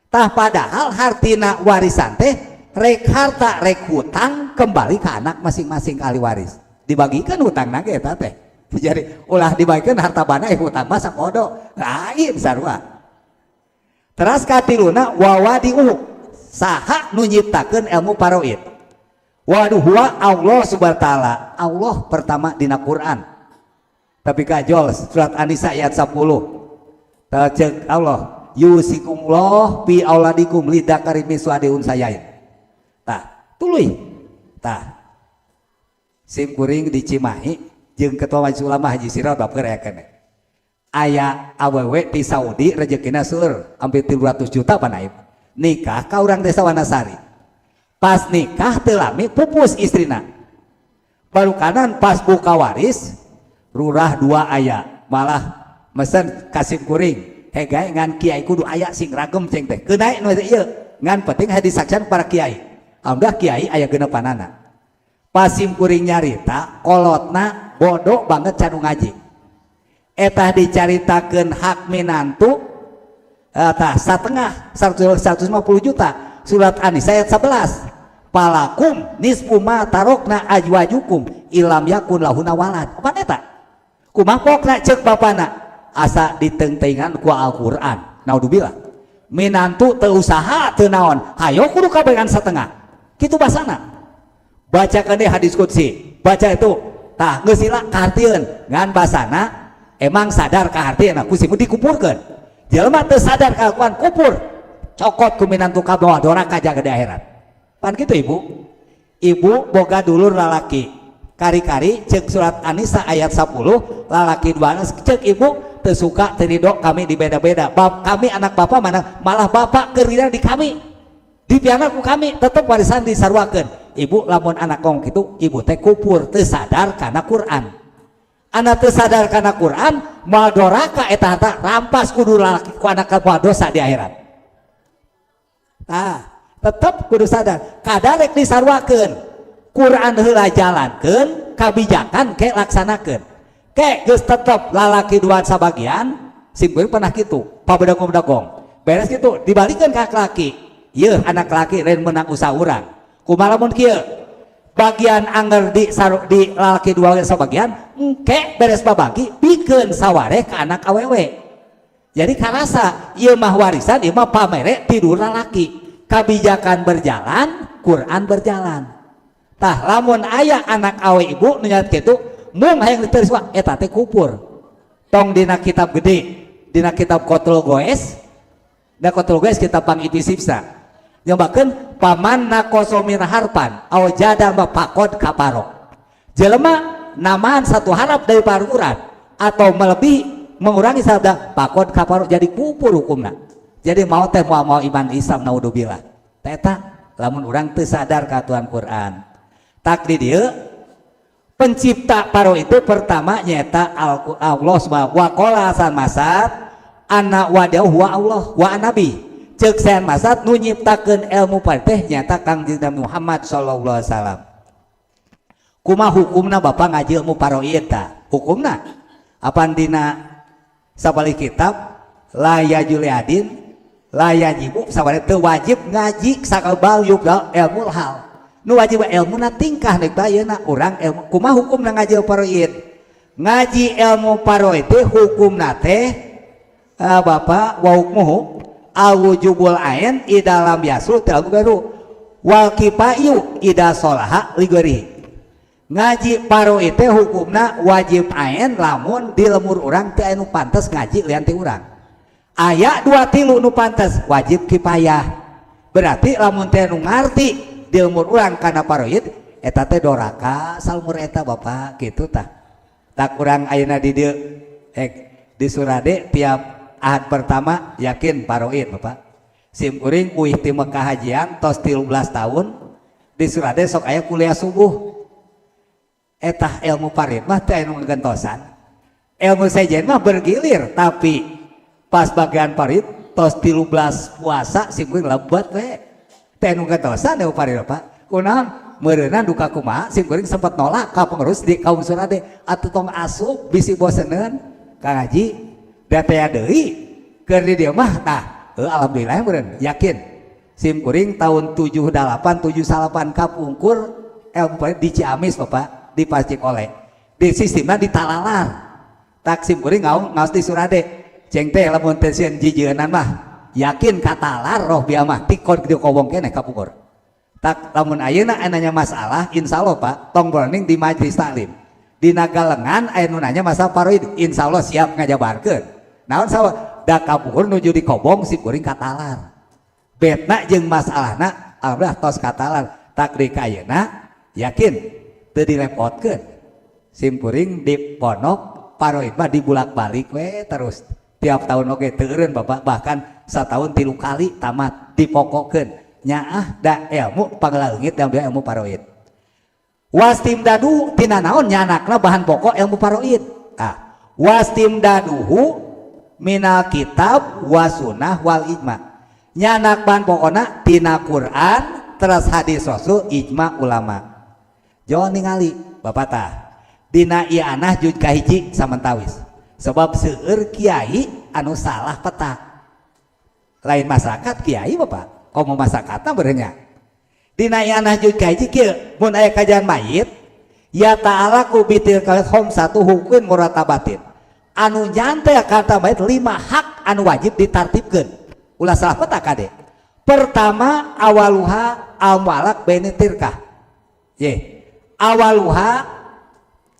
Tah padahal hartina warisan teh rek harta rek hutang kembali ke anak masing-masing, ahli waris. Dibagikan hutang ge eta teh. Jadi ulah dibagikan harta bana, hutang mah sakodo lain sarua. Teras katiluna, wa wadi'uhu, saha nu nyiptakeun ilmu faraid? Waduh, huwa Allah subhanahu wa ta'ala. Allah pertama dina Quran, tapi kajol surat An-Nisa ayat 10. Cek Allah, yusikumullah fi auladikum lidzakari mitslu hazzil untsayain. Tah, tuluy tah sim kuring di Cimahi jeung ketua Majelis Ulama Haji Sirot baper aya keneh. Aya awewe di Saudi, rezekina seueur, hampir 300 juta panaib, nikah ka urang desa Wanasari. Pas nikah teu lami pupus istrina. Baru kanan pas buka waris, rurah dua aya, malah mesen ka sim kuring, "Hegae, ngan kiai kudu aya sing ragem," ceng teh. Keunai nu ieu, ngan penting hadi saksian para kiai. Alhamdulillah kiai aya genepanana. Pas sim kuring nyarita, kolotna bodoh banget, can ngaji. Eta dicaritakeun hak minantu tah setengah 150 juta, surat An-Nisa ayat 11, falakum nisfu ma tarokna azwajukum illam yakun lahunna walad. Apa eta kumaha pokna? Cek bapana asa ditengtengan ku Al-Qur'an. Naudzubillah, minantu teu usaha teu naon, hayo kudu kabehan setengah kitu basana. Bacakan deh hadis qudsi, baca itu tah geus sila kahartieun, ngan basana emang sadar kahartieun ku simu dikupurkeun. Jelema teu sadar kalakuan kupur, cokot ku minantu ka bawah, doraka jaga di akhirat. Pan gitu, ibu ibu boga dulur lalaki, kari-kari cek surat An-Nisa ayat 10, lalaki dua. Cek ibu, "Teu suka, teu ridho kami di beda-beda. Bab kami anak bapak mana, malah bapak kerida di kami, di piana ku kami." Tetep warisan disaruakeun. Ibu, lamun anak ngomong gitu, ibu teh kupur, teu sadar karena Quran. Anak teu sadar karena Quran moal doraka, eta harta rampas kudu lalaki ku anak, moal dosa di akhirat. Nah, tetep kudu sadar kadarek disaruakeun. Quran heula jalankeun, kabijakan ke laksanakeun ke geus tetep lalaki dua sabagian. Simkuring pernah gitu, pabedagong-bedagong beres gitu dibalikkan ke laki. Ieu anak laki lain menang usaha urang. Kumaha lamun kieu, bagian anger di saru, di lalaki dua sabagian, engke beres babagi bikeun saware ke anak awewe. Jadi karasa ieu mah warisan, ieu mah pamere tidur lalaki. Kebijakan berjalan, Quran berjalan. Tah, lamun aya anak awe ibu nu nyat kitu, mung hayang diteris, eta teh kupur. Tong dina kitab gede, dina kitab Kotul Goes da, Kotul Goes kitab Pang Iti Sipsa, nyobakeun faman naqoso min harfan aw zada faqod kafaro. Jelema namaan satu harap dari Al-Quran atau melebihi, mengurangi sabda, faqod kafaro, jadi kupur hukumna. Jadi mau teh mau mau iman Islam, naudzubillah. Teta lamun urang teu sadar ka Tuhan Quran. Tak di dieu pencipta paro itu pertama nyata Allah subhanahu wa qala Hasan Masad anna wadi'ahu huwa Allah wa nabi. Cek Sayan Masad, nu nyiptakeun ilmu teh nyata Kangjeng Nabi Muhammad sallallahu alaihi wasallam. Kumaha hukumna bapak ngaji ilmu faraid tah? Hukumna apan dina sabali kitab, la yajuzu li ahadin, la yajibu sabali, teu wajib ngaji sakabal yubda ilmu hal. Nu wajib ilmu na tingkah nek ayeuna urang ilmu. Kumaha hukumna ngaji faraid? Ngaji ilmu faraid teh hukumna teh bapak, wa hukmuhu al wujubul ain idza lam yasluh til baru wal kifayu idza solaha li ghairihi. Ngaji faraid teh hukumna wajib ain lamun di lemur urang teh anu pantes ngaji lian ti urang. Aya dua tilu nu pantes, wajib kifayah. Berarti lamun teh nu ngarti di lemur urang kana faraid, eta teh doraka salmur eta bapak gitu. Tah, tak kurang ayeuna di dieu, di Surade tiap ahad pertama yakin faraid. Bapak, sim kuring uih ti Mekah hajian tos 13 tahun, di Surade sok aya kuliah subuh. Eta ilmu faraid mah teh anu ngagentosan. Ilmu sejen mah bergilir, tapi pas bagian faraid tos 13 puasa sim kuring lebat we teh anu ngagentosan ilmu faraid. Pak, kunaon meureunan duka kumaha, sim kuring sempat nolak ka pengurus di kaum Surade, "Atuh tong asup, bisi boseneun ka ngaji." Da teh deui keur di dieu mah tah alhamdulillah meureun yakin. Sim kuring tahun 78 79 kapungkur ilmu faraid di Ciamis, Bapak. Bapak, di Pascik oleh di sistemna ditalalar. Tak sim kuring ngaung ngaos di Surade, ceng teh lamun teh sieun jijieunnan mah yakin katalar roh bia mah tikon di kobong keneh kapungkur. Tak lamun ayeuna nanya masalah, insyaallah, Pak, tong boroning di majlis taklim, dina galengan aya nu nanya masalah faraid, insyaallah siap ngajabarkeun. Naon sawa da kapungkur nuju di kobong si kuring katalar betna jeung masalahna. Alhamdulillah tos katalar. Tak di kayeuna yakin teu direpotkeun sim kuring di pondok. Faraid mah dibulak-balik we terus tiap tahun oge teu eureun, Bapak, bahkan setahun 3 kali tamat dipokokeun nyaah da ilmu pangleungit dan ilmu faraid. Wastimdadu tina naon nyanakna bahan pokok ilmu faraid? Ah, wastimdaduhu minal kitab wasunah wal ijma. Nyanak bahan pokokna tina Quran, terus hadis Rasul, ijma ulama. Jangan ningali, Bapak. Tah, dina i'anah juz kahiji samentawis, sebab seueur kiai anu salah peta, lain masyarakat, kiai, Bapak, komo masyarakatna berenya. Dina i'anah juz kahiji kieu, mun aya kajian mayit, ya ta'ala ku bitil satu hukum muratabatin, anu nyantel kata mayit lima hak anu wajib ditartibkeun. Ulah salah peta, kade. Pertama, awaluha al mu'alaq baini tirkah ye. Awaluha,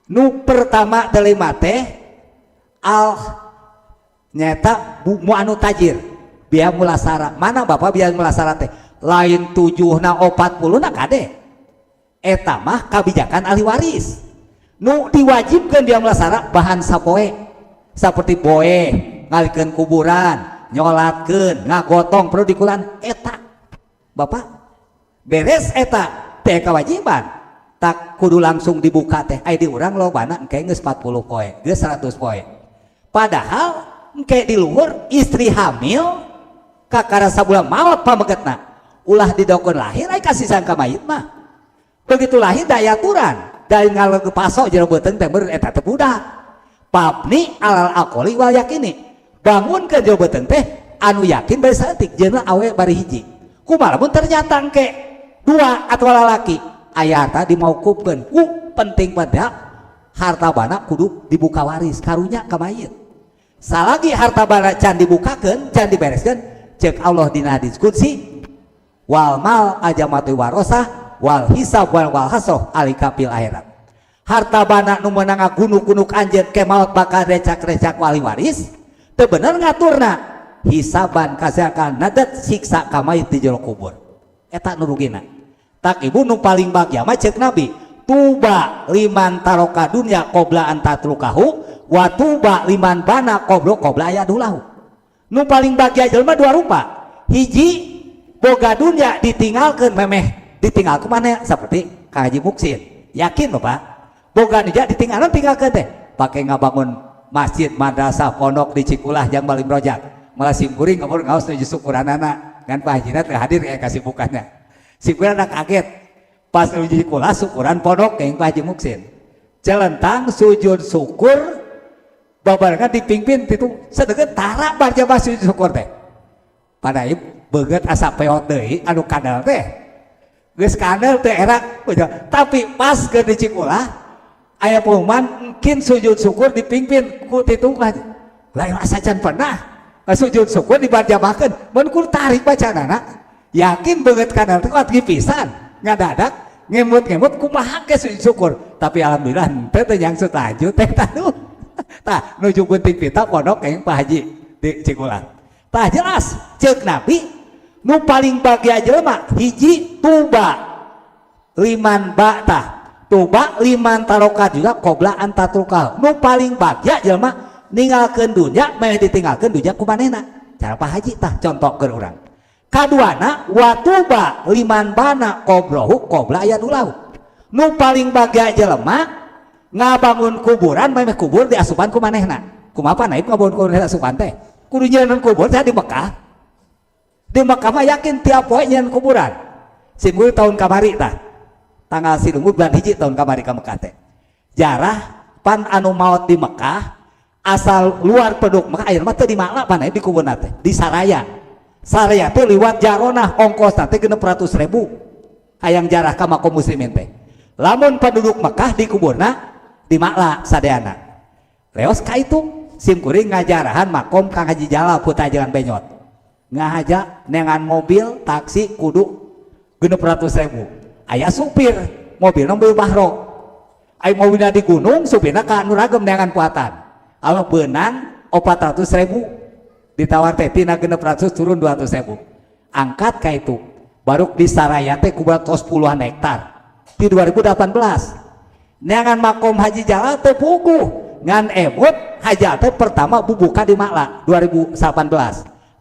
nu pertama delima teh al nyata mu anu tajir biaya mulasara. Mana, Bapak, biaya mulasara teh lain tujuh na 40 na, kade. Eta mah kebijakan ahli waris. Nu diwajibkan dia mulasara bahan sapoe, seperti boe ngalikeun kuburan, nyolatkeun, ngagotong perlu dikulan eta, Bapak. Beres eta teh kewajiban, tak kudu langsung dibuka teh. Ai di urang lobana engke geus 40 poe, geus 100 poe, padahal engke di luhur istri hamil kakara sabulan maot pamegetna. Ulah didokeun lahir, ai kasih ka mayit mah. Begitu lahir daya aturan dari ngaleukeun pasok jero beuteung teh meureun eta teh budak. Pabni alal aqoli wal yakini, bangun ke jero beuteung teh anu yakin bari saeutik jeung awe bari hiji. Kumaha lamun ternyata engke dua atau lalaki aya harta dimaukufkeun ku penting pada harta bana kudu dibuka waris karunya ka mayit. Salagi harta bana can dibukakeun, can dibereskeun, cek Allah dina hadis qudsi, wal mal ajamatu warosah wal hisab wal wal hasoh alika fil akhirat. Harta bana nu meunang gunuk-gunuk anjeun ke maot bakal recak-recak wali waris, teu bener ngaturna, hisaban kasakan nadat siksa ka mayit di jero kubur. Eta nu rugina. Tak ibu, nu paling bagya mah cek Nabi, tuba liman taroka dunya qobla an tatrukahu wa tuba liman bana qoblo qobla ayadulahu. Nu paling bagya jelema dua rupa: hiji, boga dunya ditinggalkeun, memeh ditinggal mana, seperti Kang Haji Muksin. Yakin, Bapak, boga dunya ditinggalkan, tinggalkeun teh pakai ngabangun masjid, madrasah, pondok di Cikulah yang paling rojak. Malah simkuring kabur ngaos nuju syukuranana kan Pak Haji teh hadir kayak kasih bukannya. Simkuring anak kaget pas nuju Cikulah syukuran pondok kayak Pak Haji Muksin celentang sujud syukur babarengan dipimpin itu sedeket tara barja sujud syukur teh pada ieu beungeut asa peot deui anu kadal teh geus kadal teh era. Tapi pas ke di Cikulah aya pengumuman mungkin sujud syukur dipimpin ku titu lain, asa can pernah sujud syukur dibarjabahkeun mun ku tarik bacaanana. Yakin beungeut kadal teh kuat pisan ngadadak ngemut-ngemut kumaha ke sujud syukur. Tapi alhamdulillah henteu teh nyangsut lanjut teh. Tah, nuju gunting pita pondok kayak Pak Haji di Cikulah. Tah, jelas cek Nabi nu paling bagya jelema hiji, tuba liman ba'tah tuba liman taroka juga qobla an tatruka. Nu paling bagya jelema ninggalkeun dunya meh ditinggalkeun dunya ku manehna, cara Pak Haji. Tah, contoh ke urang. Kaduana, watuba liman bana qobrohu qobla ayadulahu. Nu paling bagya jelema ngabangun kuburan memeh kubur diasupan ku manehna. Kumaha naib ngabangun kuburan asupan teh kudu nyieun kubur teh di Mekah? Di Mekah mah yakin tiap poe nyieun kuburan. Simul tahun kamari tah, tanggal silunggu bulan 1 tahun kamari ka Mekah teh jarah pan anu maot di Mekah asal luar penduduk Mekah ayeuna mah teu di Makla pan di kuburna teh di Saraya. Saraya teh liwat Jaronah, ongkos teh 600.000 hayang jarah ka makom muslimin teh. Lamun penduduk Mekah dikuburna di Makla sadayana. Leos ka itu sim kuring ngajarahan makom Kang Haji Jalal putra Jalan Benyot. Ngahaja neangan mobil taksi kudu 600.000. Aya supir mobil mobil Bahro. Aya mobilna di gunung, supirna ka Nuragem neangan puatan. Allah benang 400.000 ditawar teh tina 600 turun 200.000. Angkat ka itu baru di Saraya teh kuburan tos puluhan hektar di 2018. Neangan makom Haji Jalal teh puguh ngan emut Haji Jalal teh pertama bubuka di Makla 2018.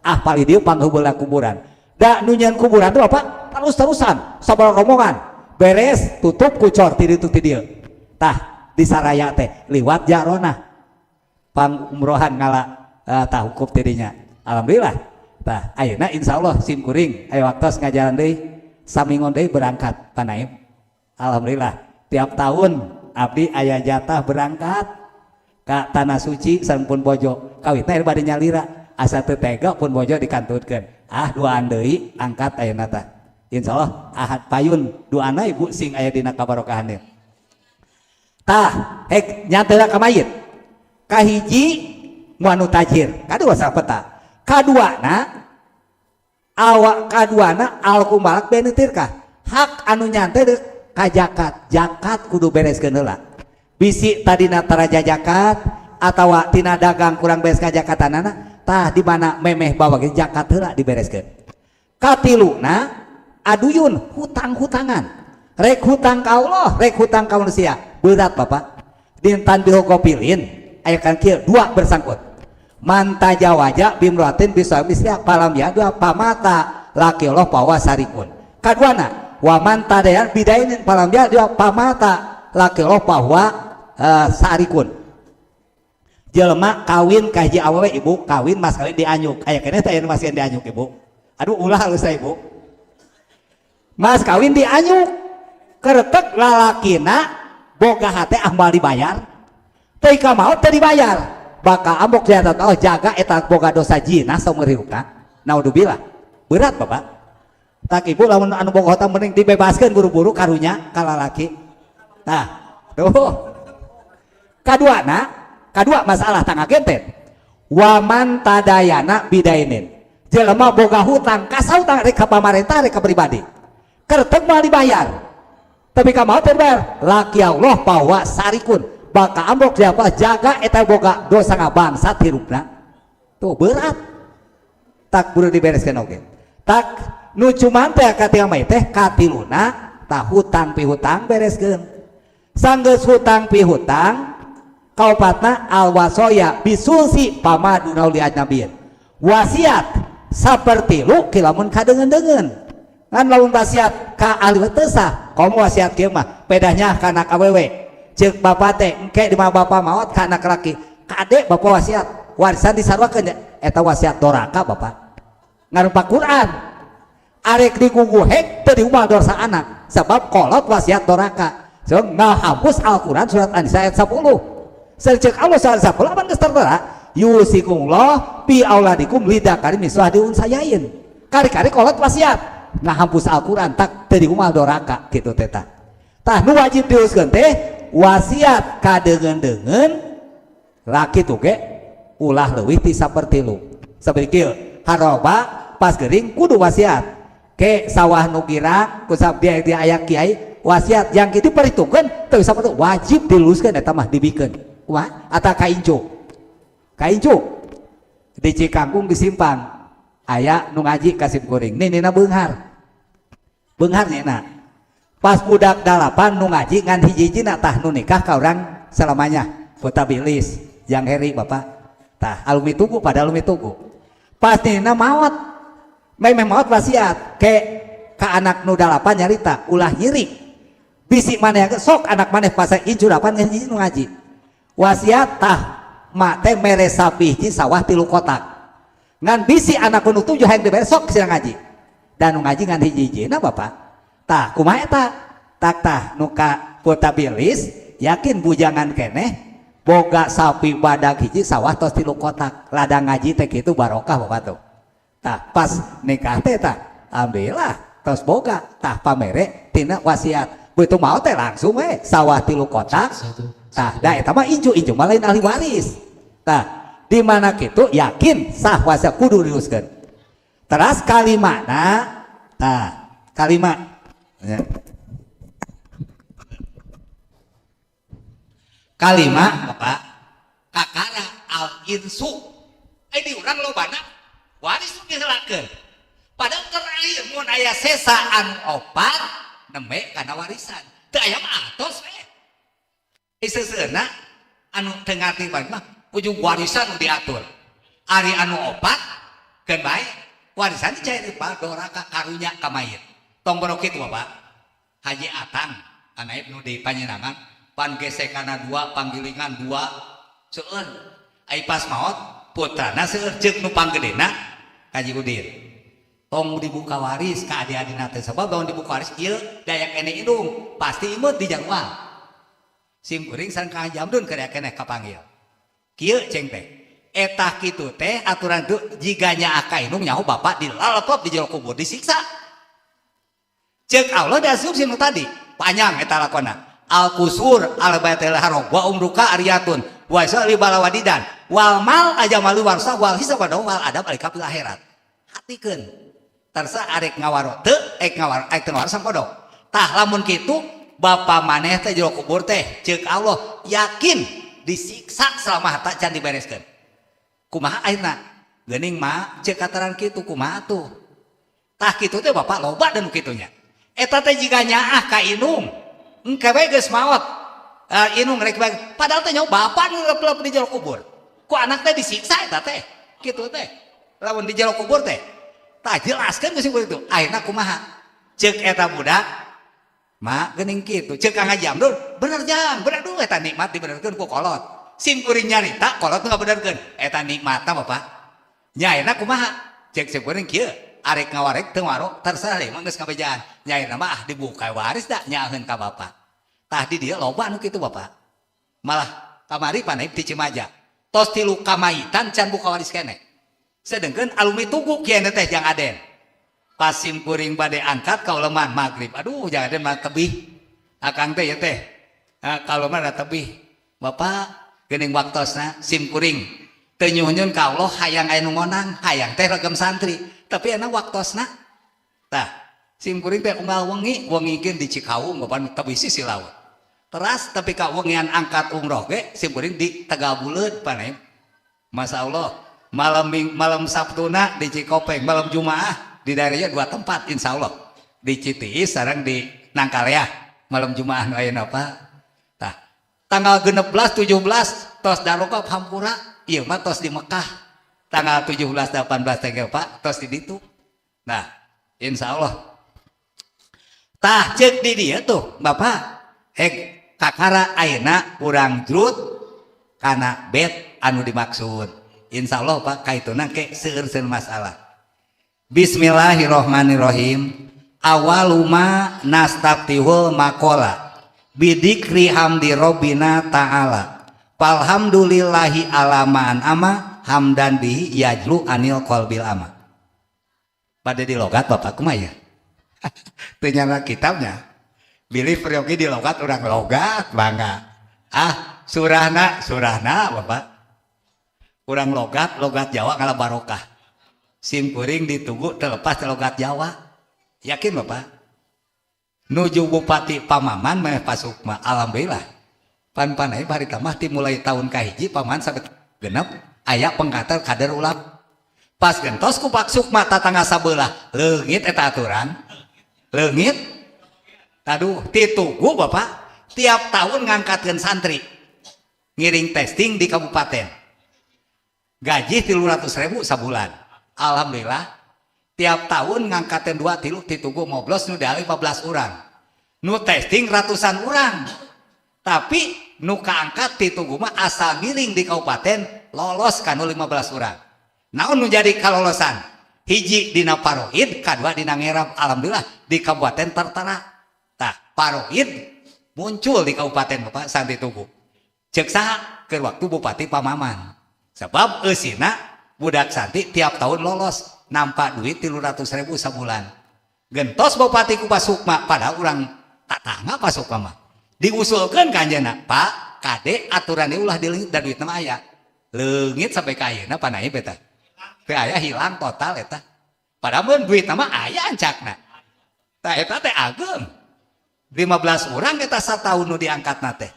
Ah, paling dieu pangheula kuburan da nu nyieun kuburan tuh apa terus-terusan sabar rombongan beres tutup kucor ti ditu ti dieu. Tah, di Saraya teh liwat Jarona pang umrohan ngala tah hukup tidinya. Alhamdulillah, tah ayeuna insyaallah sim kuring aya waktos ngajaran deui, samingon deui berangkat Pak Naim. Alhamdulillah, tiap tahun abdi aya jatah berangkat ka tanah suci sareng pun bojo. Kawitna bade nyalira, asa teu tega pun bojo dikantunkeun. Ah, duaan deui angkat ayeuna tah. Insyaallah Ahad payun, duana Ibu sing aya dina kabarokahan. Tah, hek nyantela ka mayit. Kahiji nu tajir, kadua sapeta. Kaduana awak, kaduana al kumalak benetirkah hak anu nyante ka zakat. Zakat kudu bereskeun heula. Bisi tadina taraja zakat atawa tina dagang kurang beres ka zakatanana. Tah, di mana memeh bawa ge zakat heula dibereskeun. Katiluna aduyun, hutang-hutangan, rek hutang ka Allah, rek hutang ka manusia, berat, Bapak. Dintan bihogopilin aya kan kieu dua bersangkut. Man tajawaja bimroatin bisa misya palam ya dua pamata laki Allah pawa sarikun. Kaduana wa man tadayan bidainin palam ya dua pamata laki Allah bahwa sarikun. Jelema kawin ka hiji awewe, Ibu, kawin mas kawin dianyuk, aya keneh teh mas kawin dianyuk, Ibu. Aduh, ulah halus, Ibu. Mas kawin dianyuk, keretek lalakina boga hate ah moal dibayar, teu ka maot teu dibayar, bakal ambok di atas Allah. Jaga eta boga dosa jinah saumur hirupna, naudzubillah. Berat, Bapak. Tak, Ibu, lamun anu boga hutang mending dibebaskeun buru-buru, karunya ka lalaki. Nah, tuh kaduana, kadua masalah tangga genten waman tadayana bidainin. Jelema boga hutang ka saha, rek ka pamarentah, rek ka pribadi, kertek moal dibayar, tapi ka maot teu dibayar, laki Allah bahwa sarikun, bakal ambok siapa. Jaga eta boga dosa ngabangsat hirupna. Tuh, berat. Tak buru dibereskan oge. Tak nu cuman teh katingal mah teh katiluna tah hutang pihutang bereskeun. Sanggeus hutang pihutang, kaopatna al wasoya bisulsi pama dunau li ajnabiyin, wasiat sapertilu kilamun kadeungeun-deungeun. Ngan lamun wasiat ka ahli teu sah. Komo wasiat kieu mah pedahnya ka anak awewe, ceuk bapak teh engke di mana bapak maot ka anak laki, kade bapak wasiat warisan disaruakeun nya. Eta wasiat doraka, Bapak, ngarupa Quran. Arek digugu hek teu diumal dosa anak, sebab kolot wasiat doraka, so ngahapus Al-Quran surat An-Nisa ayat 10. Ceuk Allah surat 10 apa geus tertera yusikumullah fi auladikum lidzakari mitslu hazzil unsayain. Kari-kari kolot wasiat ngahampus Al-Quran, tak teu diumal doraka kitu teh. Tah, tah nu wajib diuruskeun teh wasiat kadeungeun-deungeun laki tuh ge ulah leuwih ti sapertilu. Saperti kieu, haroba pas gering kudu wasiat ke sawah nu girang ku dia dia aya kiai wasiat yang kitu diperhitungkeun teu saperti wajib diluruskeun eta mah, dibikeun kumaha atau ka incu. Ka incu di Cikangkung disimpang aya nu ngaji ka sim kuring nina beunghar beunghar nina pas budak dalapan nu ngaji ngan hiji-hijina. Tah, nu nikah ka urang selamanya Kota Bilis yang Heri, Bapak. Tah, alumni Tugu, pada alumni Tugu. Pas nina maot, memang maot wasiat ke ka anak nu dalapan, nyarita ulah nyiri bisi maneh sok anak maneh pas incu dalapan ngan hiji nu ngaji wasiat. Tah, mak teh mere sapi hiji, sawah 3 kotak, ngan bisi anak nu tujuh hayang dibere sok sina ngaji dan nu ngaji ngan hiji-hiji. Nah, Bapak, tah kumaha eta? Tak, tah nu ka Putabilis yakin bujangan keneh, boga sapi badag hiji, sawah tos 3 kotak, ladang. Ngaji teh kitu barokah, Bapak. Tuh, tah pas nikah teh tah alhamdulillah tos boga. Tah, pamere tina wasiat. Begitu maot teh langsung we sawah 3 kotak. Tah, da eta mah incu-incu mah lain ahli waris. Tah, di mana kitu yakin sah wasiat kudu diluruskeun. Teras kalimana, tah, kalima. Ya. Kalima Bapak kakara al insu. Di urang lobana waris nu dihelakeun. Padahal terakhir mun aya sesa anu opat nembe kana warisan. Teu aya mah atos we. Seseueuna anu teu ngarti bae mah ujung warisan nu diatur. Ari anu opat keun bae warisan dicair pa doraka karunya ka mayit. Tong boro kitu Bapak. Haji Atang anaib nu di Panyenangan pan gesekana 2 panggilingan 2 seueur. Ai pas maot putrana seueur ceuk nu panggedena Haji Udin. Tong dibuka waris ka adi-adina teh sebab lamun dibuka waris ieu daya keneh indung pasti imut di jadwal. Sim kuring sareng Kang Haji Amdun keur keneh kapanggil. Kieu ceng teh. Eta kitu teh aturan tu jiga nyaah ka indung nyaho bapak dilalepep di jero kubur disiksa. Ceuk Allah diasumsi nu tadi panjang eta lakona. Al kusur al baitil haram wa umruka ariyatun wa sali balawadidan wal mal ajamalu warsa wal hisab wal adab al kafil akhirat. Hatikeun. Tersa arek ngawaro teu ek ngawaro ek teu ngawaro sampodo. Tah lamun kitu bapa maneh teh jero kubur teh ceuk Allah yakin disiksa selama harta can dibereskeun. Kumaha akhirna? Geuning mah ceuk kataran kitu kumaha tuh? Tah kitu teh bapak loba dan kitunya. Eta teh jiga nyaah ka indung. Engke we geus maot. Indung rek bae. Padahal teh nyaho bapa nu lep-lep di jero kubur. Ku anak teh disiksa eta teh. Kitu teh. Lamun di jero kubur teh. Tah jelaskeun geus kitu. Akhirna kumaha? Ceuk eta budak ma geuning kitu. Ceuk Kang Haji Amdun, bener jang, bener duh eta nikmat dibenerkeun ku kolot. Sim kuring nyarita kolot nu ngabenerkeun. Eta nikmatna Bapak. Nya akhirna kumaha? Ceuk sim kuring kieu. Arek ngawarek teu ngawaro terserah deui mah geus ngabejaan. Nya akhirna mah ah dibuka waris da nyaaheun ka bapak. Tah di dieu loba nu kitu Bapak. Malah kamari panaib ti Cimaja. Tos 3 kamayitan can buka waris keneh. Sedengkeun alumni tugu kieu teh jang Aden. Pas sim kuring bade angkat kauleman magrib. Aduh jang Aden mah tebih. Akang teh ya teh. Kauleman da tebih. Bapak geuning waktosna sim kuring teu nyuhun ka Allah hayang aya nu ngonang, hayang teh regem santri. Tapi enak waktosna. Tah, sim kuring teh unggal wengi, wengikeun di Cikaung bapak tebih sisi laut. Teras tapi ka wengian angkat umroh ge sim kuring di Tegal Buleud paneh. Masya Allah, malam Sabtuna di Cikopeng, malam Jumaah di daerahnya 2 tempat insya Allah. Di Citiis sareng di Nangkaleah malam Jumaah nu ayeuna Pak. Tah, tanggal 16 17 tos darokap hampura, ieu mah tos di Mekah. Tanggal 17 18 teh Pak tos di ditu. Nah, insya Allah. Tah ceuk di dieu tuh Bapak, hek kakara ayeuna urang jrut kana bet anu dimaksud. Insya Allah Pak kaituna ke seueur-seueur masalah. Bismillahirrahmanirrahim. Awaluma nastaftihul maqala bidikri hamdi rabbina ta'ala. Falhamdulillahi ala ma an'ama hamdan bihi yajlu anil qalbil ama. Pada di logat Bapak kumaha ya? Teu nyana kitabnya. Bilih peryogi di logat urang logat bangga. Ah, surahna surahna Bapak. Urang logat logat Jawa ngala barokah. Sim kuring ditunggu terlepas logat Jawa. Yakin Bapak? Nuju Bupati Pamaman meh Pasukma alhamdulillah. Pan-panai harita mah dimulai tahun kahiji Paman sampai genep aya pengkater kader ulap. Pas gentos ku Pak Sukma tatangga sabelah leungit eta aturan. Leungit. Aduh, ditunggu Bapak tiap tahun ngangkatkeun santri. Ngiring testing di kabupaten. Gaji 300.000 sabulan. Alhamdulillah tiap tahun ngangkatin 2 3 ditunggu moblos nu dialih 15 orang. Nu testing ratusan orang. Tapi nu kaangkat ditunggu mah asal ngiring di kabupaten lolos kanu 15 orang. Naon nu jadi kalolosan? Hiji dina parohid, kadua dina ngerab. Alhamdulillah di kabupaten tertera. Tah, parohid muncul di kabupaten Bapak santri tunggu. Ceuk saha keur waktu Bupati Pamaman. Sebab eusina budak santri tiap tahun lolos nampak duit 300.000 sabulan. Gentos Bupati ku Pasukma padahal urang Tatangga Pak Sukma mah. Diusulkeun ka anjeunna, "Pak, kade aturan ieu ulah dileungit da duitna mah aya." Leungit sampai ka ayeuna Pak Naib eta. Teu aya, hilang total eta. Padahal mun duitna mah aya ancakna. Tah, eta teh ageng. 15 orang eta sataun nu diangkatna teh.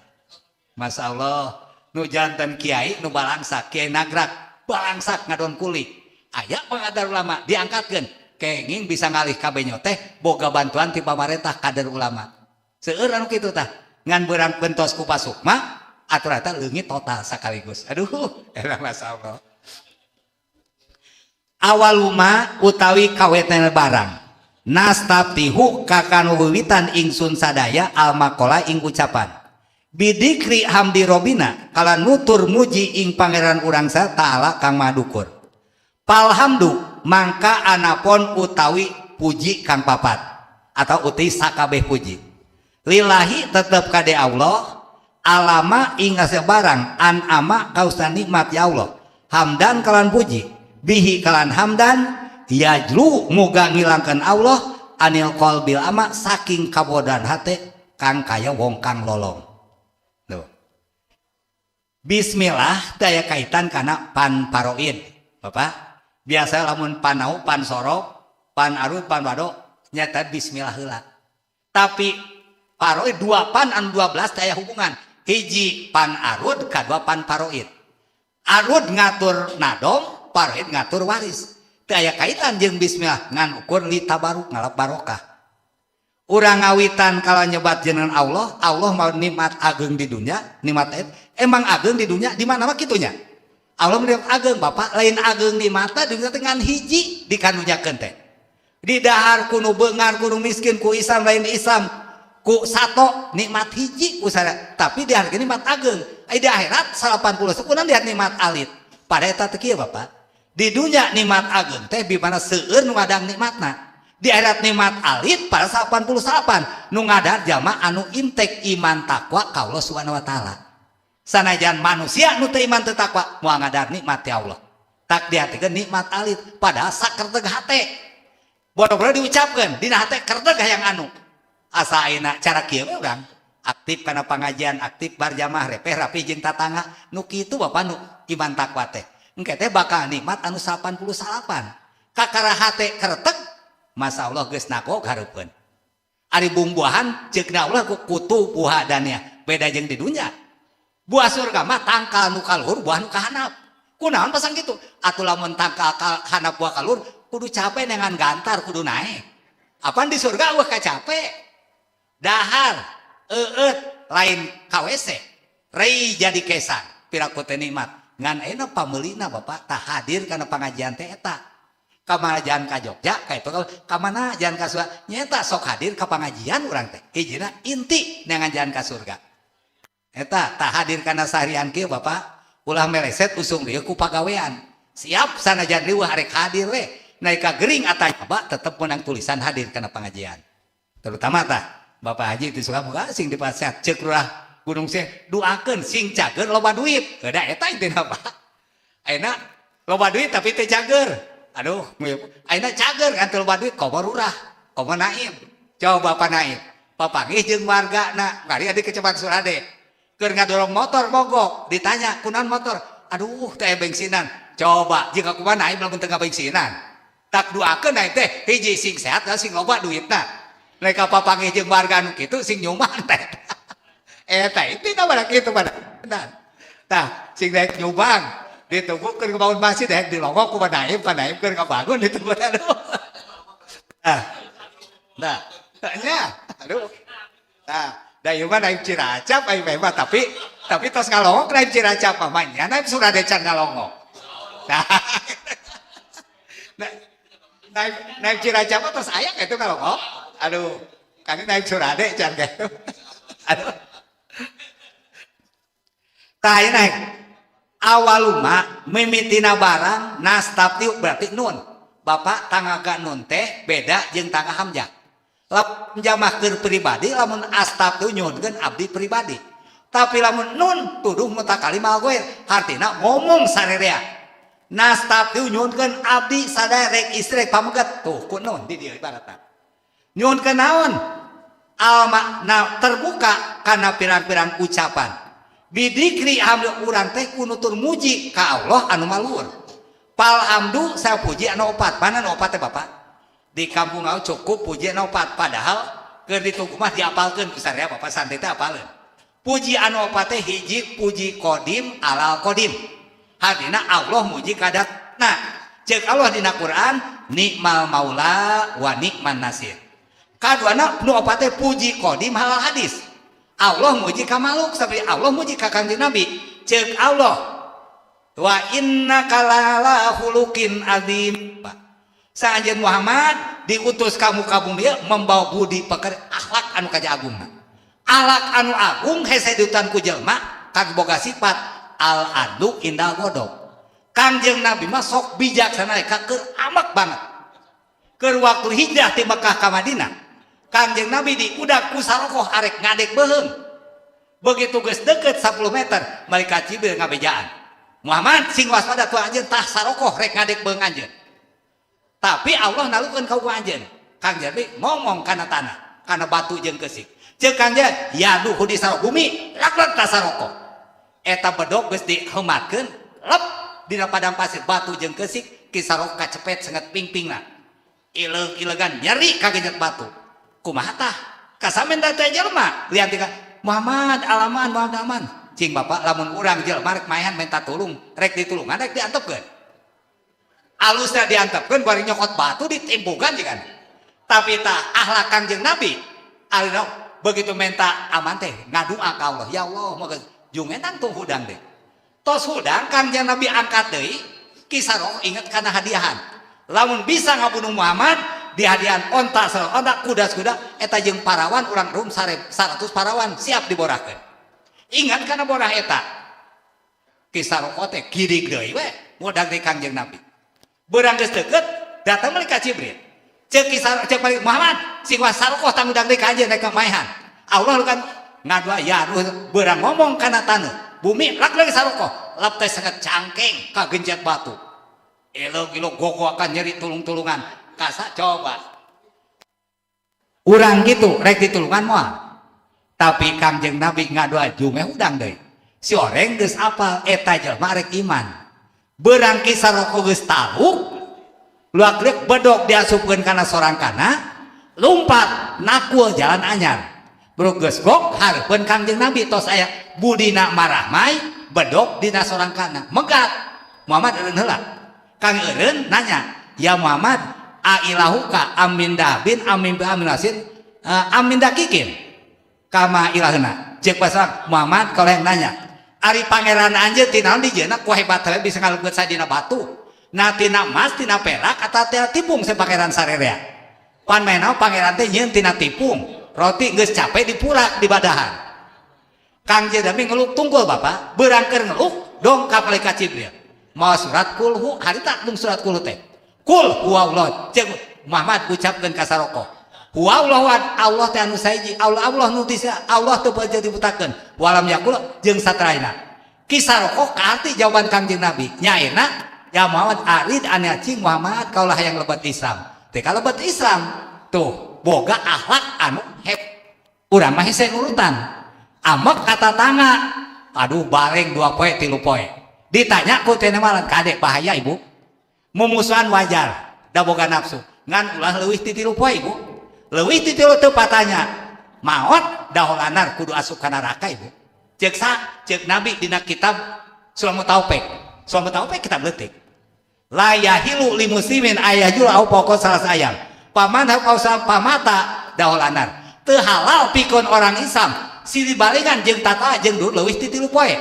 Masya Allah, nu janten kiai nu balangsak, Kiai Nagrak, balangsak ngadon kuli. Aya pengadar ulama diangkatkeun, kenging bisa ngalih ka benyo teh boga bantuan ti pamarentah kader ulama. Seueur anu kitu tah. Ngan beurang bentos ku Pak Sukma, aturan eta leungit total sekaligus. Aduh, eta Masya Allah. Awaluma utawi kawetna barang. Nastaftihu kakanu wiwitan ingsun sadaya al maqola ing ucapan. Bidzikri hamdi robina kala nutur muji ing pangeran urang sa ta'ala kang madukur. Palhamdu mangka anapon utawi puji kang papat atau uti sakabeh puji. Lillahi tetep kade Allah alama ing barang an ama kausan nikmat ya Allah. Hamdan kalan puji bihi kalan hamdan yajlu muga ngilangkeun Allah anil qalbil ama saking kabodan hate kang kaya wong kang lolong. Tuh. Bismillah daya kaitan kana pan paroid. Bapak, biasa lamun panau, pan sorok, pan arut, pan wado nyata bismillah heula. Tapi paroid dua pan anu 12 daya hubungan. Hiji pan arud, kadua pan paroid. Arud ngatur nadom, paroid ngatur waris. Teu aya kaitan jeung bismillah ngan ukur li tabaruk ngalap barokah. Urang ngawitan kalau nyebat jenengan Allah, Allah mau nikmat ageng di dunia, nikmat itu emang ageng di dunia di mana mah kitunya. Allah nikmat ageng, Bapak, lain ageng di mata di dunia dengan hiji dikanunyakeun teh. Di dahar kuno beungar, kuno miskin, ku Islam lain Islam, ku sato nikmat hiji usara, tapi di harga nikmat ageng. Ai di akhirat 80 sekunan lihat nikmat alit. Pada eta teh kieu, Bapak. Di dunia nikmat ageng teh di mana seueur nu ngadang nikmatna. Di akhirat nikmat alit pada 88 nu ngadar jama anu intek iman takwa ka Allah Subhanahu wa taala. Sanajan manusia nu teu iman teu takwa moal ngadar nikmat ya Allah. Tak diartikeun nikmat alit padahal sakerteg hate. Bodoh-bodoh diucapkeun dina hate kerteg hayang anu. Asa ayeuna cara kieu we urang aktif kana pangajian, aktif barjamah, repeh rapi jeung tatangga nu kitu Bapak nu iman takwa teh. Engke teh bakal nikmat anu 88. Kakara hate kerteg, Masya Allah geus nagog hareupeun. Ari bumbuahan ceukna Allah ku kutu buah dania, beda jeung di dunya. Buah surga mah tangkal nu kaluhur, buah nu kahanap. Kunaon pasang kitu? Atuh lamun tangkal hanap buah kaluhur kudu capek dengan gantar kudu naik. Apaan di surga wah kacape. Dahar eueut lain KWC. Rei jadi kesan piraku teh nikmat. Ngan ayeuna pameulina Bapak tah hadir kana pangajian teh eta. Kamana jalan ka Jogja, ka itu ka mana jalan ka surga, nyeta sok hadir ka pangajian urang teh. Hijina inti neangan jalan ka surga. Eta tah hadir kana saharian kieu Bapak, ulah meleset usung dieu ku pagawean. Siap sanajan riweuh arek hadir we. Naik ka gering atau tetep menang tulisan hadir kana pengajian. Terutama tah Bapak Haji itu suka muka sing dipasiat cek lurah Gunung Sih doakeun sing cager loba duit. Da eta intina, Pak. Ayeuna loba duit tapi teu cager. Aduh, ayeuna cager kan teu loba duit komo lurah, komo naib. Coba Bapak naib. Papanggih jeung wargana, kari di Kecamatan Surade. Keur ngadorong motor mogok, ditanya kunaon motor? Aduh, teh bensinan. Coba jika kumaha naib lamun teu ngabensinan. Tak doakeun naib teh hiji sing sehat dan sing loba duitna. Mereka papanggih jeung warga nu kitu sing nyumbang teh. Eta itu pada kitu pada. Tah, sing daek nyumbang ditunggu keur ngabangun masjid daek dilongok ku naib, Pak Naib keur ngabangun ditunggu, aduh. Nah, nah, nya, aduh. Nah, da ieu mah naib Ciracap ai mah tapi tos ngalongok naib Ciracap mah nya naib Surade can ngalongok. Nah, nah, naib naib Ciracap mah tos aya kitu ngalongok. Aduh, kan naib Surade can kitu. Aduh. Tah naik. Awaluma mimitina barang nastafti berarti nun. Bapak tangga nun teh beda jeung tangga hamzah. Lamun jamah keur pribadi lamun astafti nyuhunkeun abdi pribadi. Tapi lamun nun tuduh mutakalim al ghair, hartina ngomong sarerea. Nastafti nyuhunkeun abdi sadaya rek istri rek pameget tuh ku nun di dieu ibaratna. Nyuhunkeun naon? Al makna terbuka karena pirang-pirang ucapan. Bidzikri hamdi, urang teh kunutur muji ka Allah anu maluhur. Fal hamdu, saya puji anu opat. Mana anu opat teh, Bapak? Di kampung aku cukup puji anu opat, padahal keur ditunggu mah diapalkeun ku sarea Bapak, santai teh apaleun. Puji anu opat teh, hiji, puji kodim alal kodim. Artinya Allah muji kadatna. Cek Allah dina Quran, nikmal maula wa nikman nasir. Kaduana nu opat teh puji kodim halal hadis. Allah muji ka makhluk seperti Allah muji ka Kangjeng Nabi. Cek Allah, wa innaka la'ala khuluqin azim. Sa anjeun Muhammad diutus ka muka bumi membawa budi pekerti, akhlak anu kaja agungna. Akhlak anu agung hese diutan ku jelema kang boga sifat al adlu indal ghadab. Kangjeng Nabi mah sok bijaksana ka keur amak banget. Keur waktu hijrah ti Mekah ka Madinah, Kangjeng Nabi diudak ku sarokoh arek ngadek beuheung. Begitu geus deket 10 meter, malaikat Jibril ngabejaan, "Muhammad, sing waspada tuh anjeun, tah sarokoh rek ngadek beuheung anjeun." Tapi Allah nalukeun ka anjeun. Kangjeng Nabi ngomong kana tanah, kana batu jeung keusik. Ceuk Kangjeng, "Ya duh di sarok bumi, lak-lak ta sarokoh." Eta bedog geus dihematkeun, lep dina padang pasir, batu jeung keusik, ki sarok kacepet senget pingpingna. Ileug-ilegan nyeri kagejet batu. Kumaha tah? Kasamen teh jelema lian tika Muhammad alaman, Muhammad alaman. Cing Bapak, lamun urang jelema rek maehan minta tulung, rek ditulungan, rek diantepkeun? Alusna diantepkeun, bari nyokot batu ditimpukan kan. Tapi tah akhlak Kangjeng Nabi alina, begitu minta aman teh ngadua ka Allah, "Ya Allah, moga jungenan tuh hudang deh." Tos hudang, Kangjeng Nabi angkat deui. Ki Sarokoh inget kana hadiahan, lamun bisa ngabunuh Muhammad di hadiahan onta, onta, kuda, kuda eta jeung parawan urang Rum 100 parawan siap diborahkeun. Ingat kana borah eta, Ki Sarokoh teh girig deui we ngudag di Kangjeng Nabi. Beurang geus deukeut, datang malaikat Jibril. Ceuk Ki cek malaikat, "Muhammad, sing was Sarokoh tangudang deui ka anjeun rek maehan." Allah kan ngadua, ya beurang ngomong kana taneuh bumi, lak lagi Sarokoh lap teh sangat cangkeng kagencet batu, elok-elok gogoakan nyeri tulung-tulungan. Kasa coba urang gitu, rek ditulungan moal? Tapi Kangjeng Nabi ngadua, junge hudang deui. Si oreng geus apal eta jelema rek iman. Beurang Ki Sarokoh geus taluk luak liuk, bedog diasupkeun kana sorangkana, lumpat nakul jalan anyar. Bro, geus gok hareupeun Kangjeng Nabi, tos aya budina marahmai, bedog dina sorangkana megat. Muhammad, eureun heula. Kang eureun nanya, "Ya Muhammad, a ilahuka amin dabin amin amin asin amin dakikin kama ilahuna?" Cek pasang Muhammad, kalau yang nanya, "Ari pangeran anjeun tina naon dijieunna ku hebat bisa ngalungkeut sadina batu? Nah, tina emas, tina perak, atau tina tipung se pangeran sarerea?" Pan menau pangeran teh nyieun tina tipung roti, geus capek dipurak di badahan. Kangjeng Nabi ngeluk tungkul, Bapak. Beurang keur ngeluk, dong ka malaikat Jibril mau surat kulhu. Harita dong surat kulhu teh, kul huwallah. Cek Muhammad, ucapkeun ka Saroko, huwallahu, Allah teh anu sahiji, Allah, Allah nu tisa, Allah teu jadi dibutakeun, walam yakul jeung satraina. Ki Saroko kaarti jawaban Kangjeng Nabi nyaena, "Ya Muhammad, arid ane." Cing Muhammad, kaulah yang lebet Islam teh. Kalau lebet Islam tuh boga akhlak anu hep, urang mah hese nurutan, amek kata tangga, aduh, bareng 2 poe 3 poe ditanya ku teh malan. Kade, bahaya, Ibu. Mumusuhan wajar, da boga nafsu, ngan ulah leuwih ti 3 poe, Ibu. Leuwih ti tilu teu patanya maot daholanar, kudu asup ka neraka, Ibu. Cek sa cek Nabi dina kitab Sulam Taufik, Sulam Taufik kitab leutik, la yahilu li muslimin ayajul au pokok salah sayang paman pausa pamata daholanar. Teu halal pikun orang Islam silih balengan jeung tata jeung dulu leuwih ti 3 poe.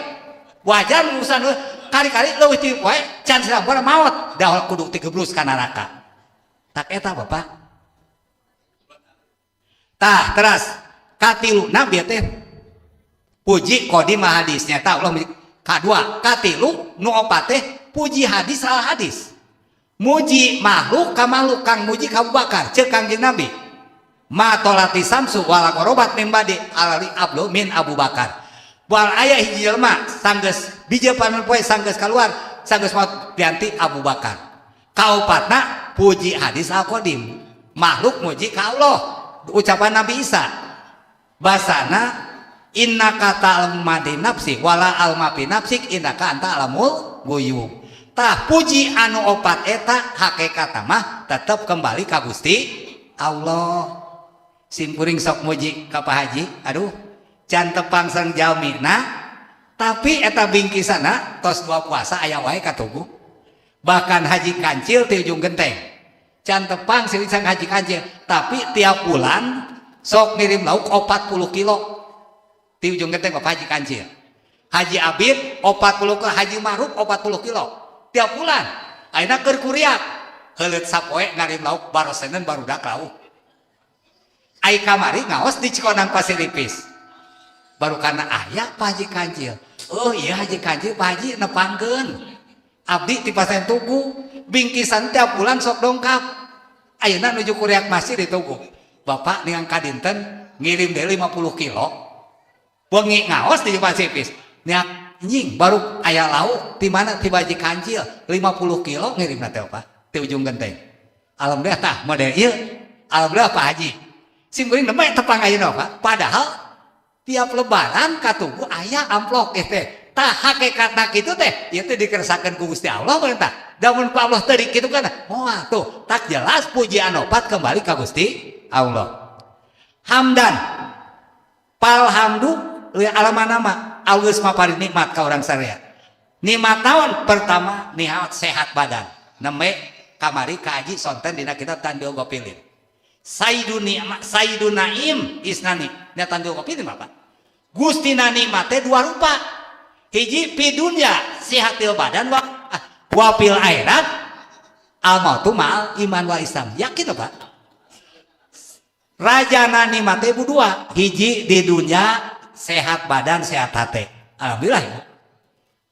Wajar urusan kali-kali leuwih 3 poe can sampurna maot dahol, kudu tigebrus ka neraka. Tak eta, Bapak. Tah, teras katilu nabi teh puji kodim hadisnya. Tah, Allah kadua, katilu, nu opat teh puji hadis al hadis, muji makhluk ka makhluk, kang muji ka Abu Bakar. Ceuk Kangjeng Nabi, ma tolati samsu wala qorobat min badi alali ablu min Abu Bakar. Wal aya hiji jelema sanggeus bija panon poe, sanggeus keluar, sanggeus maot, ganti Abu Bakar. Kaopatna puji hadis al qadim, makhluk muji ka Allah, ucapan Nabi Isa. Basana innaka ta'lamu ma fi nafsi wala a'lamu ma fi nafsik innaka anta 'allamul ghuyub. Tah, puji anu opat eta hakikatna mah tetep kembali ka Gusti Allah. Simkuring sok muji ka Pak Haji, aduh, can tepang sareng jalmina, tapi eta bingkisana tos dua puasa aya wae katugu. Bahkan Haji Kancil ti Ujung Genteng can tepang sih sang Haji Kancil, tapi tiap bulan sok ngirim lauk 40 kilo ti Ujung Genteng. Bapak Haji Kancil, Haji Abid 40 kilo, Haji Maruf 40 kilo tiap bulan. Ayeuna keur kuriak heuleut sapoe ngarim lauk, barosenen barudak lauk. Ai kamari ngaos di Cikonang Pasir Ipis, baru karena aya Pak Haji Kancil. Oh iya, Haji Kancil, Pak Haji nepangkeun abdi ti pasien Tugu, bingkisan tiap bulan sok dongkap. Ayeuna nuju kuriak masjid di Tugu, bapak dengan kadinten ngirim deui 50 kilo. Wengi ngaos di Pasir Ipis nya, anjing, baru aya lauk di mana? Ti Haji Kancil 50 kilo ngirim teh, Pak, ti Ujung Genteng. Alhamdulillah. Tah, model ieu alhamdulillah Pak Haji. Sim kuring nembe tepang ayeuna, Pak, padahal tiap Lebaran katugu aya amplop ieu teh. Tah, hakikatna kitu teh ieu teh dikersakeun ku Gusti Allah tah. Da mun ku Allah teu kitu kan moal tuh. Tak jelas pujian opat kembali ka Gusti Allah. Hamdan palhamdu li alama nama Allah geus mapari nikmat ka urang sadaya. Nikmat naon? Pertama, nikmat sehat badan. Nembe kamari kaji sonten dina kitab Tanbihul Ghafilin, Sayyidun nikmat, Sayyidun Naim isnani nya Tanbihul Ghafilin. Bapak, Gustina nikmat teh dua rupa, hiji fi dunya sihatil badan wa fil akhirat al mautu ma'al iman wa Islam. Yakin, Bapak, rajana nikmat teh dua, hiji di dunia sehat badan, sehat hati. Alhamdulillah, Ibu,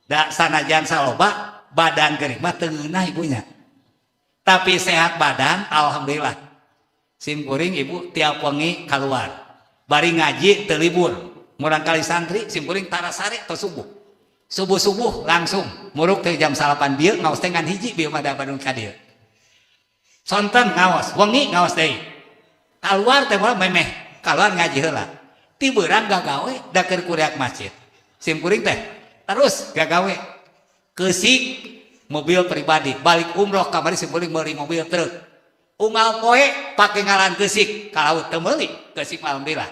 da sanajan saloba badan gering mah teu ngeunah ibunya, tapi sehat badan alhamdulillah. Sim kuring, Ibu, tiap wengi keluar bari ngaji teu libur. Murang kali santri sim kuring tara sare atau subuh, subuh subuh langsung muruk teh jam 9 bieu ngaos teh ngan hiji bieu mah da Bandung ka dieu. Sonten ngaos, wengi ngaos deui, keluar teh moal memeh keluar ngaji heula. Ti beurang gagawe da keur kuriak masjid. Sim kuring teh terus gagawe keusik mobil pribadi. Balik umroh kamari sim kuring meuli mobil truk, unggal poe pake ngalan keusik ka laut, teu meuli keusik. Alhamdulillah,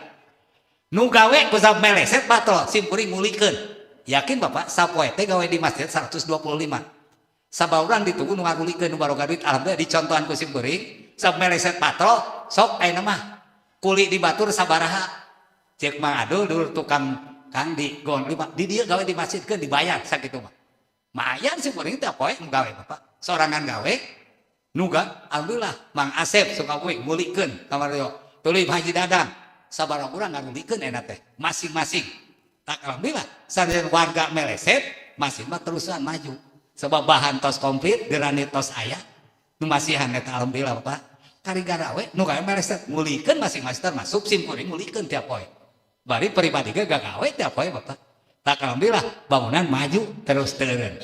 nu gawe ku meleset batal sim kuring ngulikeun. Yakin, Bapak, sapoe teh gawe di masjid 125 sabab urang ditunggu nu ngagulikeun nu baroga duit. Alhamdulillah, dicontohan ku sim kuring sab meleset patrol sok ayeuna mah kuli di batur sabaraha? Cek Mang Adul dulu, tukang kang di gon lima di dia gawe di masjid kan dibayar sakitu mah mayan. Sim kuring teh poe nu gawe, Bapak, sorangan gawe nuga. Alhamdulillah, Mang Asep Sukabumi ngulikeun kamari, tuluy Haji Dadang, sabaraha urang ngulikeun enak teh masing-masing. Tak alhamdulillah, sanajan warga meleset masih mah terusan maju sebab bahan tos komplit, granit tos aya nu masihan eta. Alhamdulillah, Bapak, kari garawe nu gawe meleset ngulikeun masing-masing, termasuk sim kuring ngulikeun tiap poe, bari pribadi ge gagawe tiap poe, Bapak. Tak alhamdulillah, bangunan maju terus teureun.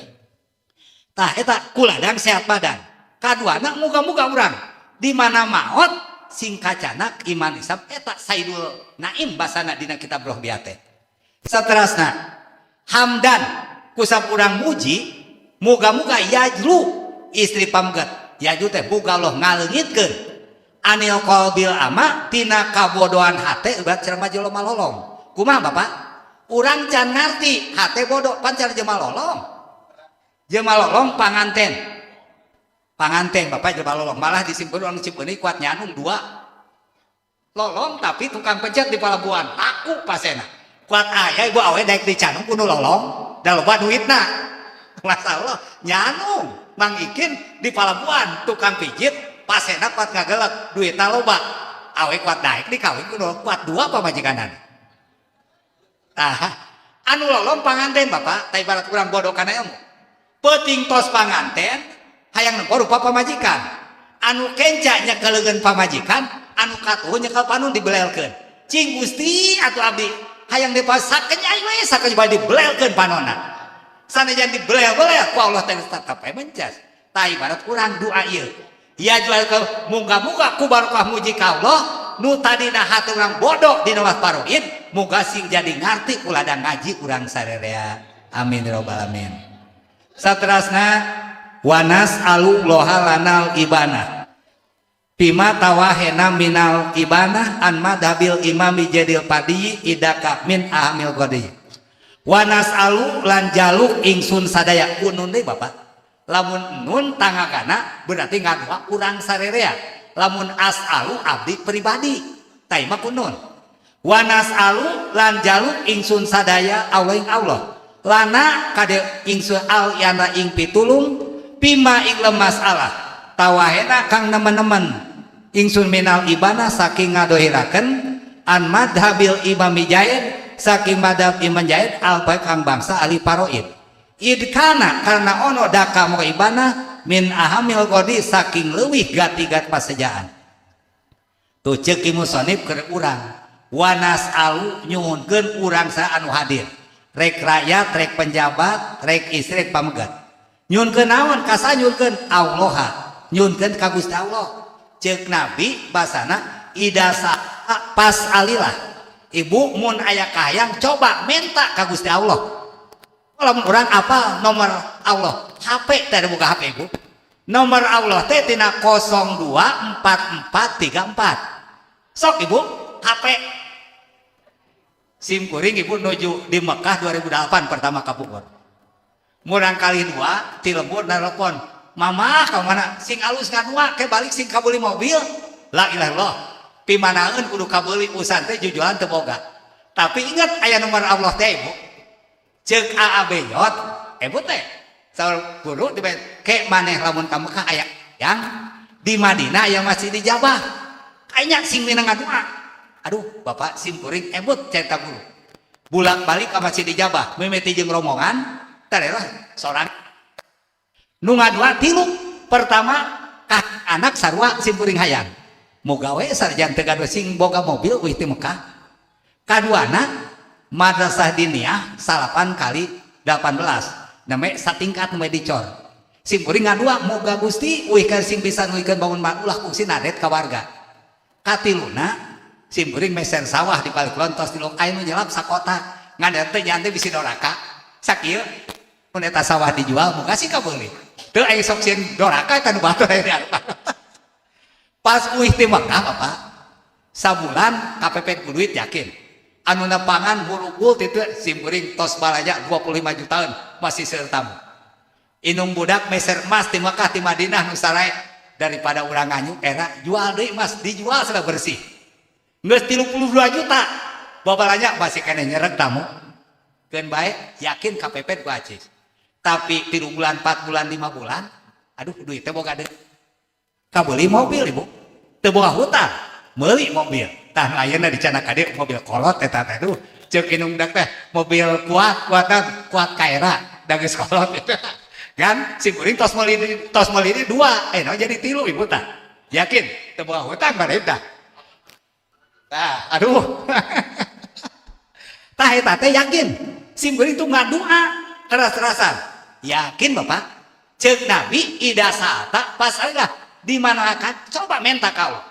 Tah, eta kuladang sehat badan. Kaduana, muga-muga urang di mana maot sing kacanak iman Islam. Eta Sayyidul Naim basana dina kitab Roh Biate. Saterasna hamdan kusab urang muji, muga-muga yajlu istri pamget yajlu teh muga Allah ngaleungitkeun anil qalbil ama tina kabodohan hate. Ubat ceramah jelema lolong kumaha, Bapak? Urang can ngarti hate bodoh pancar jelema lolong, jelema lolong panganten, panganten, Bapak. Jelema lolong malah disimpen orang Cipeuni kuat nyanung dua lolong, tapi tukang pencet di pelabuhan laku pasena kuat aya ibu awe daek dicanung kudu lolong da loba duitna. Masya Allah, nyanung Mang Ikin di pelabuhan tukang pijit pasena kuat ngagelek, duitna loba, awe kuat daek dikawin kudu kuat dua pamajikanan. Tah, anu lolong panganten, Bapak, tah ibarat kurang bodoh kana ilmu. Peuting tos panganten hayang nempo rupa pamajikan, anu kenca nyekel leungeun pamajikan, anu katuhu nyekel panon, dibelelkeun. Cing Gusti atuh, abdi hayang dipas sakenyai we sakenyai bae dibelelkeun panonna. Sanajan dibelel-belel ku Allah teh tetep we mencas. Tah, ibarat kurang doa ieu ya jual ke muga-muga ku barokah muji ka Allah. Nu tadina hate urang bodoh dina masalah faraid, muga sing jadi ngarti ku ladang ngaji urang sarerea. Amin ya robbal alamin. Saterasna, wa nas'alullaha lanal ibanah fima tawahena minal ibanah an madhabil imami Zaidil Fardiyyi idzaka min ahammil qadiyyi. Wa nas'alu lan jaluk ingsun sadaya ku nun deui, Bapak. Lamun nun tangagana berarti ngadua urang sarerea. Lamun as'alu abdi pribadi tah mah ku nun. Wa nas'alu lan jaluk ingsun sadaya Allah ing Allah lana kade ingsun al yana ing pitulung fima ing masalah tawahena kang nemen-nemen ingsun minal ibanah saking ngadohiraken an madhabil imami Zaid saking madhab Imam Zaid al kang bangsa ahli faraid, idkana karena ono daka mo ibanah min ahammil qadhi saking leuwih gati-gat pasejaan. Tuh, ceuk musonif keur urang, wa nas'alu nyuhunkeun urang sa anu hadir, rek rakyat, rek penjabat, rek istri, rek pamegat. Nyuhunkeun naon? Kasa nyuhunkeun Allah, nyuhunkeun ka Gusti Allah. Ceuk Nabi basana, idza fas'alillah. Ibu, mun aya kahayang, coba minta ka Gusti Allah. Lamun urang apa nomor Allah HP teh, buka HP, Ibu, nomor Allah teh tina 024434. Sok Ibu HP sim kuring. Ibu, nuju di Mekah 2008 pertama kapungkur, murang kali dua ti lembur nelpon, "Mama, ka mana? Sing alus ngadua ke balik sing kabeli mobil." La ilaha illallah, pimanaeun kudu kabeli, usan teh jujuran teu boga. Tapi ingat, aya nomor Allah teh, Ibu. Ceuk AA Beyot, ibu teh saur guru di ke maneh, lamun ka Mekah aya yang di Madinah yang masih dijabah kayaknya sing minang ngadua. Aduh, Bapak, sim kuring ebut cerita guru bulak balik ke Masjid Ijabah mimiti jeung rombongan lah seorang nu ngadua tilu. Pertama kah anak sarua sim kuring hayang moga we sarjan teu gaduh sing boga mobil uih ti Mekah. Kaduana madrasah diniyah 9 kali 18 namanya satingkat nu dicor. Sim kuring ngadua moga Gusti uih ka sing bisa nguihkeun bangun ulah kungsi nadet ka warga. Katiluna, sim kuring meser sawah di balik lontos di aya nu nyelap sakota ngan teh nyantai bisi doraka sakieu. Mun eta sawah dijual muga sih kabeuli teu aya sok sieun doraka eta nu batur aya. Pas uih ti Mekah, Bapak, sabulan KPP ku duit, yakin anu nepangan hurugul itu sim kuring tos balanja 25 jutaan, masih seueur tamu. Indung budak meser emas di Mekah, di Madinah nu sarae, daripada urang nganyu era jual deui emas, dijual sudah bersih geus 32 juta babalanya, masih kena nyereg tamu. Keun bae yakin KPP ku acis. Tapi 3 bulan, 4 bulan, 5 bulan, aduh, duitnya boga deui, kabeli mobil. Ibu teu boga hutang meuli mobil. Tah, ayeuna dicandak kade mobil kolot eta teh. Tuh, ceuk indung dak teh mobil kuat kuatan kuat kaera da geus kolot itu kan. Si kuring tos meuli dua, eh, no, jadi tilu, Ibu. Tah, yakin teu boga hutang bade tah. Tah, aduh, tah eta teh yakin sim kuring tuh ngadua keras-kerasan. Yakin, Bapak, ceuk Nabi idza sa'alta fas'alillah, di mana akan coba minta kau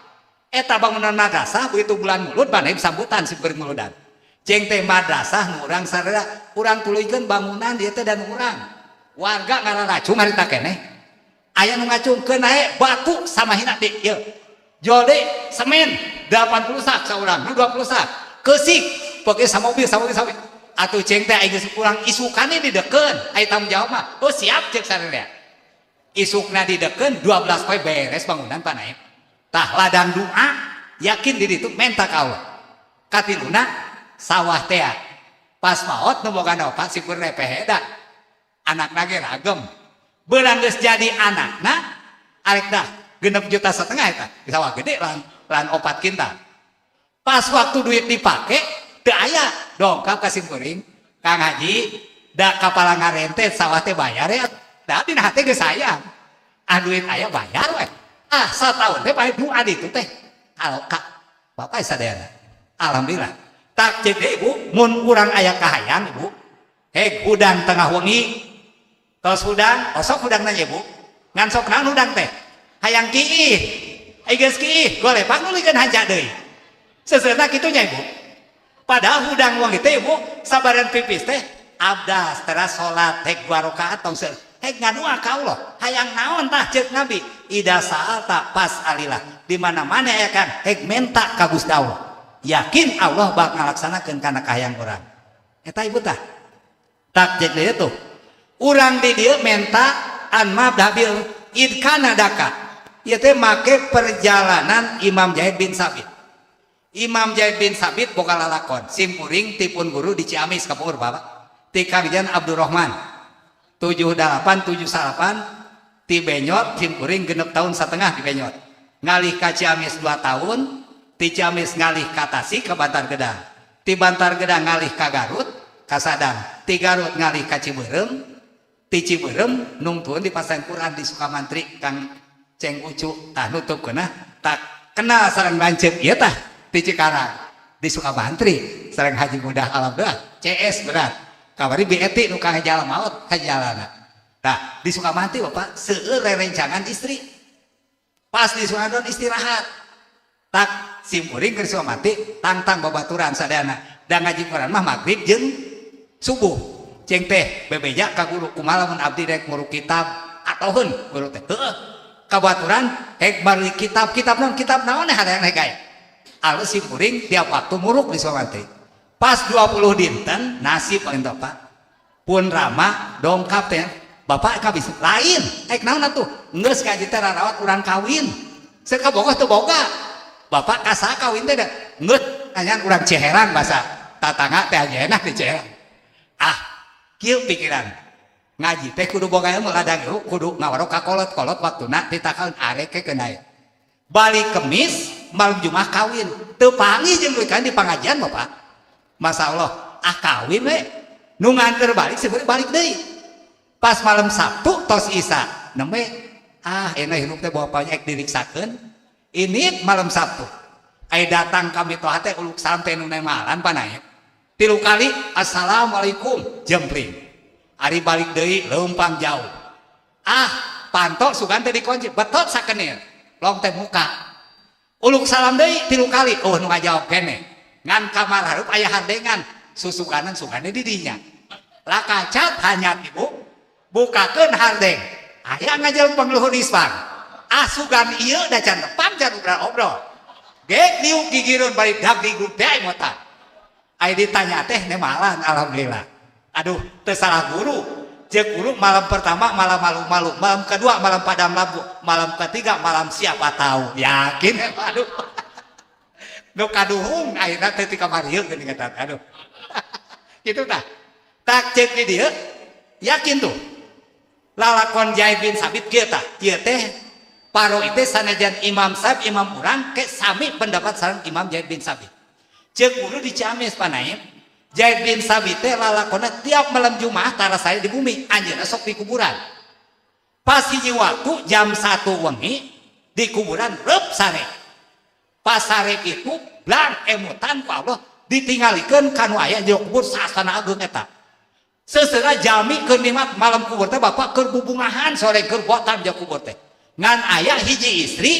eta bangunan madrasah. Begitu bulan Mulud mana sambutan sim kuring muludan ceng teh madrasah nu urang sararea urang tuluykeun bangunan dieu teh. Dan urang warga ngararacung harita keneh aya nu ngacungkeun nae batu sama hina di ieu jode semen 80 sak saurang nu 20 sak keusik pokoknya samobil samobil samobil atuh. Ceng teh aing geus kurang isukane didekeun aya tanggung jawab mah. Oh, siap cek sararea. Isukna didekeun, 12 poe beres bangunan, Pak Naib. Tah, ladang doa, yakin di ditu menta ka Allah. Katiluna, sawah tea pas maot nu boga opat sipur repeh da anakna ge ragem beurang geus jadi anakna arek dah 6,5 juta eta sawah gede lan lan 4 kintal. Pas waktu duit dipake teu aya, dongkap ka sim kuring, "Kang Haji, da kapala ngarentet sawah teh bayar ya." Da dina hate geus sayang, ah, duit aya bayar we. Ah, satahun teh pae doa ditu teh kalau kak bapak sadayana alhamdulillah. Tak cek deh, Ibu, mun urang aya kahayang, Ibu, heg hudang tengah wengi tos hudang osok hudang nanya, Ibu, ngan sok naon hudang teh hayang kiih. Ai geus kiih golepak nuluykeun hanca deui. Seseuna kitu nya, Ibu. Padahal hudang wengi teh, Ibu, sabaran pipis teh abdas teras salat hek dua rakaat tong seueur. Hek ngadua ka Allah. Hayang naon tah? Ceuk Nabi, "Idza sa'alta fas'alillah." Di mana-mana ya kan hek menta ka Gusti Allah. Yakin Allah bakal ngalaksanakeun kana kahayang urang. Eta, Ibu, tah. Tak cek deui tuh. Urang di dieu menta an mabdabil idkana daka. Ieu teh make perjalanan Imam Zaid bin Sabit. Imam Zaid bin Sabit boga lalakon. Simkuring tipun guru di Ciamis kapur, Bapak. Ti Kangjan Abdurrahman. 78 78 ti Benyot simkuring 6 tahun setengah di Benyot. Ngalih ka Ciamis 2 tahun, ti Ciamis ngalih ka Tasik, ka Bantar Gedang. Ti Bantar Gedang ngalih ka Garut, ka Sadang. Ti Garut ngalih ka Cibeureum, ti Cibeureum nungtun di pasar Quran di Sukamantri Kang Ceng Ucu tah nutup kena tak kenal sareng lanceuk ieu tah di Cikarang di Sukamantri sareng Haji Mudah, alhamdulillah CS berat kamari BET nu ka jalan maot ka jalana. Tah, di Sukamantri, Bapak, seueur rerencangan istri. Pas di Sukamantri istirahat, tak simkuring ke Sukamantri tangtang babaturan sadayana dan ngaji Quran mah maghrib jeung subuh. Ceng teh bebeja ka guru, "Kumaha lamun abdi rek muruk kitab?" Atoheun guru teh, "Heueuh." Kabaturan hek bari kitab, kitab naon, kitab naon hayang hek aya. Alus simkuring tiap waktu muruk di Sukamantri. Pas 20 dinten nasib paling, Bapak, pun rama dongkap teh, "Bapak kabis lain hek naon atuh? Geus ngaji teh rarawat urang kawin." Seuk kabogoh teu boga, Bapak, ka saha kawin teh? Geus nanyaan urang Ciherang, basa tatangga teh enak di Ciherang. Ah, kieu pikiran, ngaji teh kudu boga ilmu, ladang ilmu kudu ngawarok ka kolot-kolot waktuna ditakeun arek ke keun. Balik Kemis, malam Jumat kawin, teu panggih jeung kan di pengajian, Bapak. Masa Allah, ah, kawin we. Nu nganter balik sebenarnya balik deui pas malam Sabtu tos Isa nembe. Ah, enak hirup teh bapaknya ek diriksakeun. Ini malam Sabtu aya datang kami toh teh uluk sampai nu nemalan panae tilu kali, "Assalamualaikum," jempling. Ari balik deui leumpang jauh, ah, panto sugan teh dikunci betot sakenil long teh muka uluk salam deui tilu kali. Oh, nu ngajawab kene ngan kamar hareup aya hardengan susuganan sugane di dinya lakacat hanya. Ibu, bukakeun hardeng aya ngajeleng luhur ispang. Ah, sugan ieu da can tepang, can obrol-obrol gek liuk gigireun balik dag di grup teh motan. Aya ditanya teh nemalan, alhamdulillah. Aduh, teu salah guru. Ceuk guru, malam pertama malam malu-malu, malam kedua malam padam lampu, malam ketiga malam siapa tahu. Yakin, aduh. Nu kaduhung akhirna teh ti kamari geuning eta. Aduh. Kitu tah. Tak ceuk di dieu yakin tuh. Lalakon Zaid bin Sabit kieu tah. Ieu teh paro itu sanajan Imam Sab imam urang ke sami pendapat sareng Imam Zaid bin Sabit. Ceuk guru di Ciamis, Pak Naim, Zaid bin Sabit teh lalakona tiap malam Jumat tara saya di bumi, anjeunna sok di kuburan. Pas hiji waktu jam 1 wengi di kuburan reup sare. Pas sare itu blang emutan ku Allah ditinggalikeun kanu aya di kubur sasana ageung eta. Sesera jalmi keur nikmat malam kubur teh, Bapak, keur bubungahan sore keur botam di kubur teh. Ngan aya hiji istri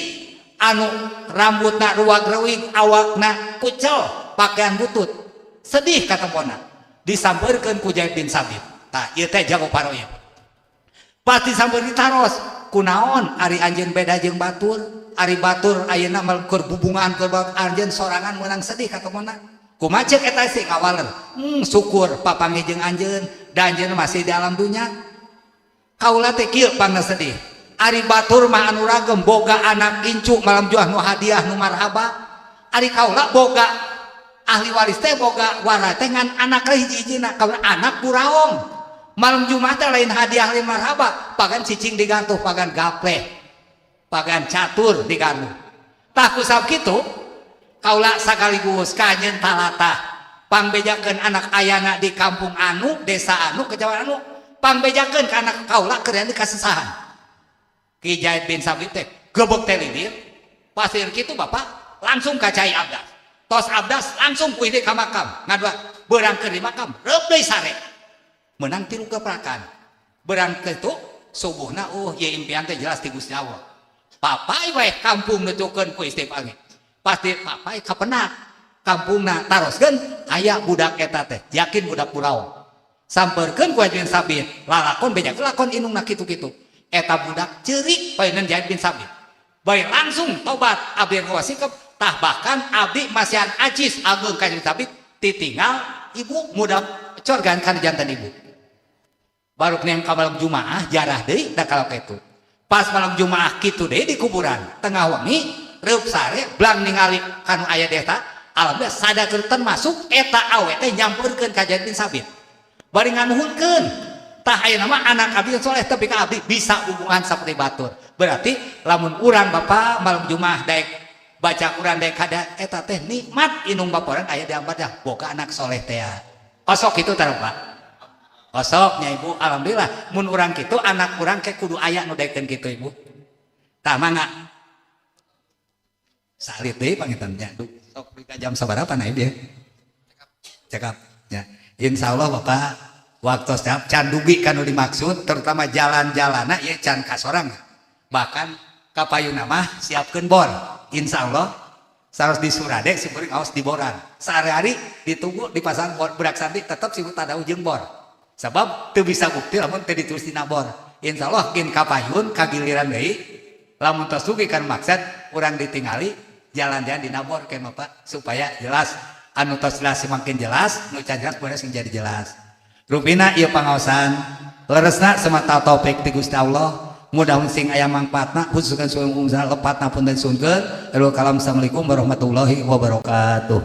anu rambutna ruag-reuig, awakna kucel, pakaian butut, sedih katempona, disampeurkeun ku Zaid bin Sabit. Tah, ieu teh jago paroya. Pas disampeurkeun ditaros, "Kunaon ari anjeun beda jeung batur? Ari batur ayeuna mah keur bubungan keur anjeun sorangan meunang sedih katempona." Kumaha ceuk eta sih ngawaler? Syukur papanggih jeung anjeun da anjeun masih di alam dunya. Kaula teh kieu pangna sedih. Ari batur mah anu ragem boga anak incu malam juah nu hadiah nu marhaba. Ari kaula boga ahli waris teh, boga wara teh ngan anak hiji-hijina, kaula anak buraong. Malam Jumat teh lain hadiah, lain marhaba, pagan cicing di gardu, pagan gapleh, pagan catur di gardu. Tah, kusab kitu kaula sakaligus ka anjeun talatah pangbejakeun anak ayana di kampung anu, desa anu, kecamatan anu, pangbejakeun ka anak kaula keur di kasesahan." Ki Zaid bin Sabit teh gebek teh lilir pasir kitu, Bapak, langsung ka cai abdas. Tos abdas langsung ku ka makam ngadua. Beurang keur di makam reup deui sare menang tilu keprakan. Beurang kitu subuhna, oh ieu impian teh jelas ti Gusti Allah. Papai we kampung nutukeun ku istighfar pasti papai kapenak. Kampungna taroskeun aya budak eta teh, yakin budak burau. Samperkeun ku Zaid bin Sabit, lalakon beja lakon indungna kitu-kitu. Eta budak ceurik payunan Zaid bin Sabit. Bae langsung tobat, abdi ngawasikep tah, bahkan abdi masihan acis ageung ka Zaid bin Sabit, titinggal ibu muda corgan kana jantan ibu. Baru yang ka malam Jumaah jarah deui da kalau kitu. Pas malam Jumaah kitu deui di kuburan, tengah wengi reup sare blang ningali kanu aya di eta, alhamdulillah sadakeun masuk eta awe teh nyamperkeun ka Zaid bin Sabit. Bari nganuhunkeun, tah aya nama anak abdi soleh tapi ka abdi bisa hubungan seperti batur. Berarti lamun urang bapak malam Jumaah daek baca Quran, daek kada eta teh nikmat indung bapak urang aya di ambar boga anak soleh teh. Osok itu taruh, Pak. Osoknya Ibu, alhamdulillah mun urang kitu anak urang ke kudu aya nu daekeun kitu, Ibu. Tah, mangga. Salit deui panginten nya. Sok ka jam sabaraha nah dia? Cekap ya. Insya Allah Bapak waktu siap can dugi kanu dimaksud, terutama jalan-jalana ya can kasorang, bahkan kapayuna mah siapkeun bor. Insya Allah harus di surade si kuring awas di boran sehari-hari ditunggu dipasang bor budak santri tetap si tadau jeung bor, sebab teu bisa bukti lamun teu ditulis dina bor. Insya Allah kin kapayun kagiliran deui lamun tos dugi kan maksad urang ditingali jalan-jalan dina bor ke Bapak supaya jelas. Anu tos jelas semakin jelas, nu can jelas boleh sing jadi jelas. Rupina ieu pangaosan leresna semata taufik ti Gusti Allah, mudah-mudahan sing aya mangfaatna khususkan suung lepatna pun dan sungkeun. Kalam, assalamualaikum warahmatullahi wabarakatuh.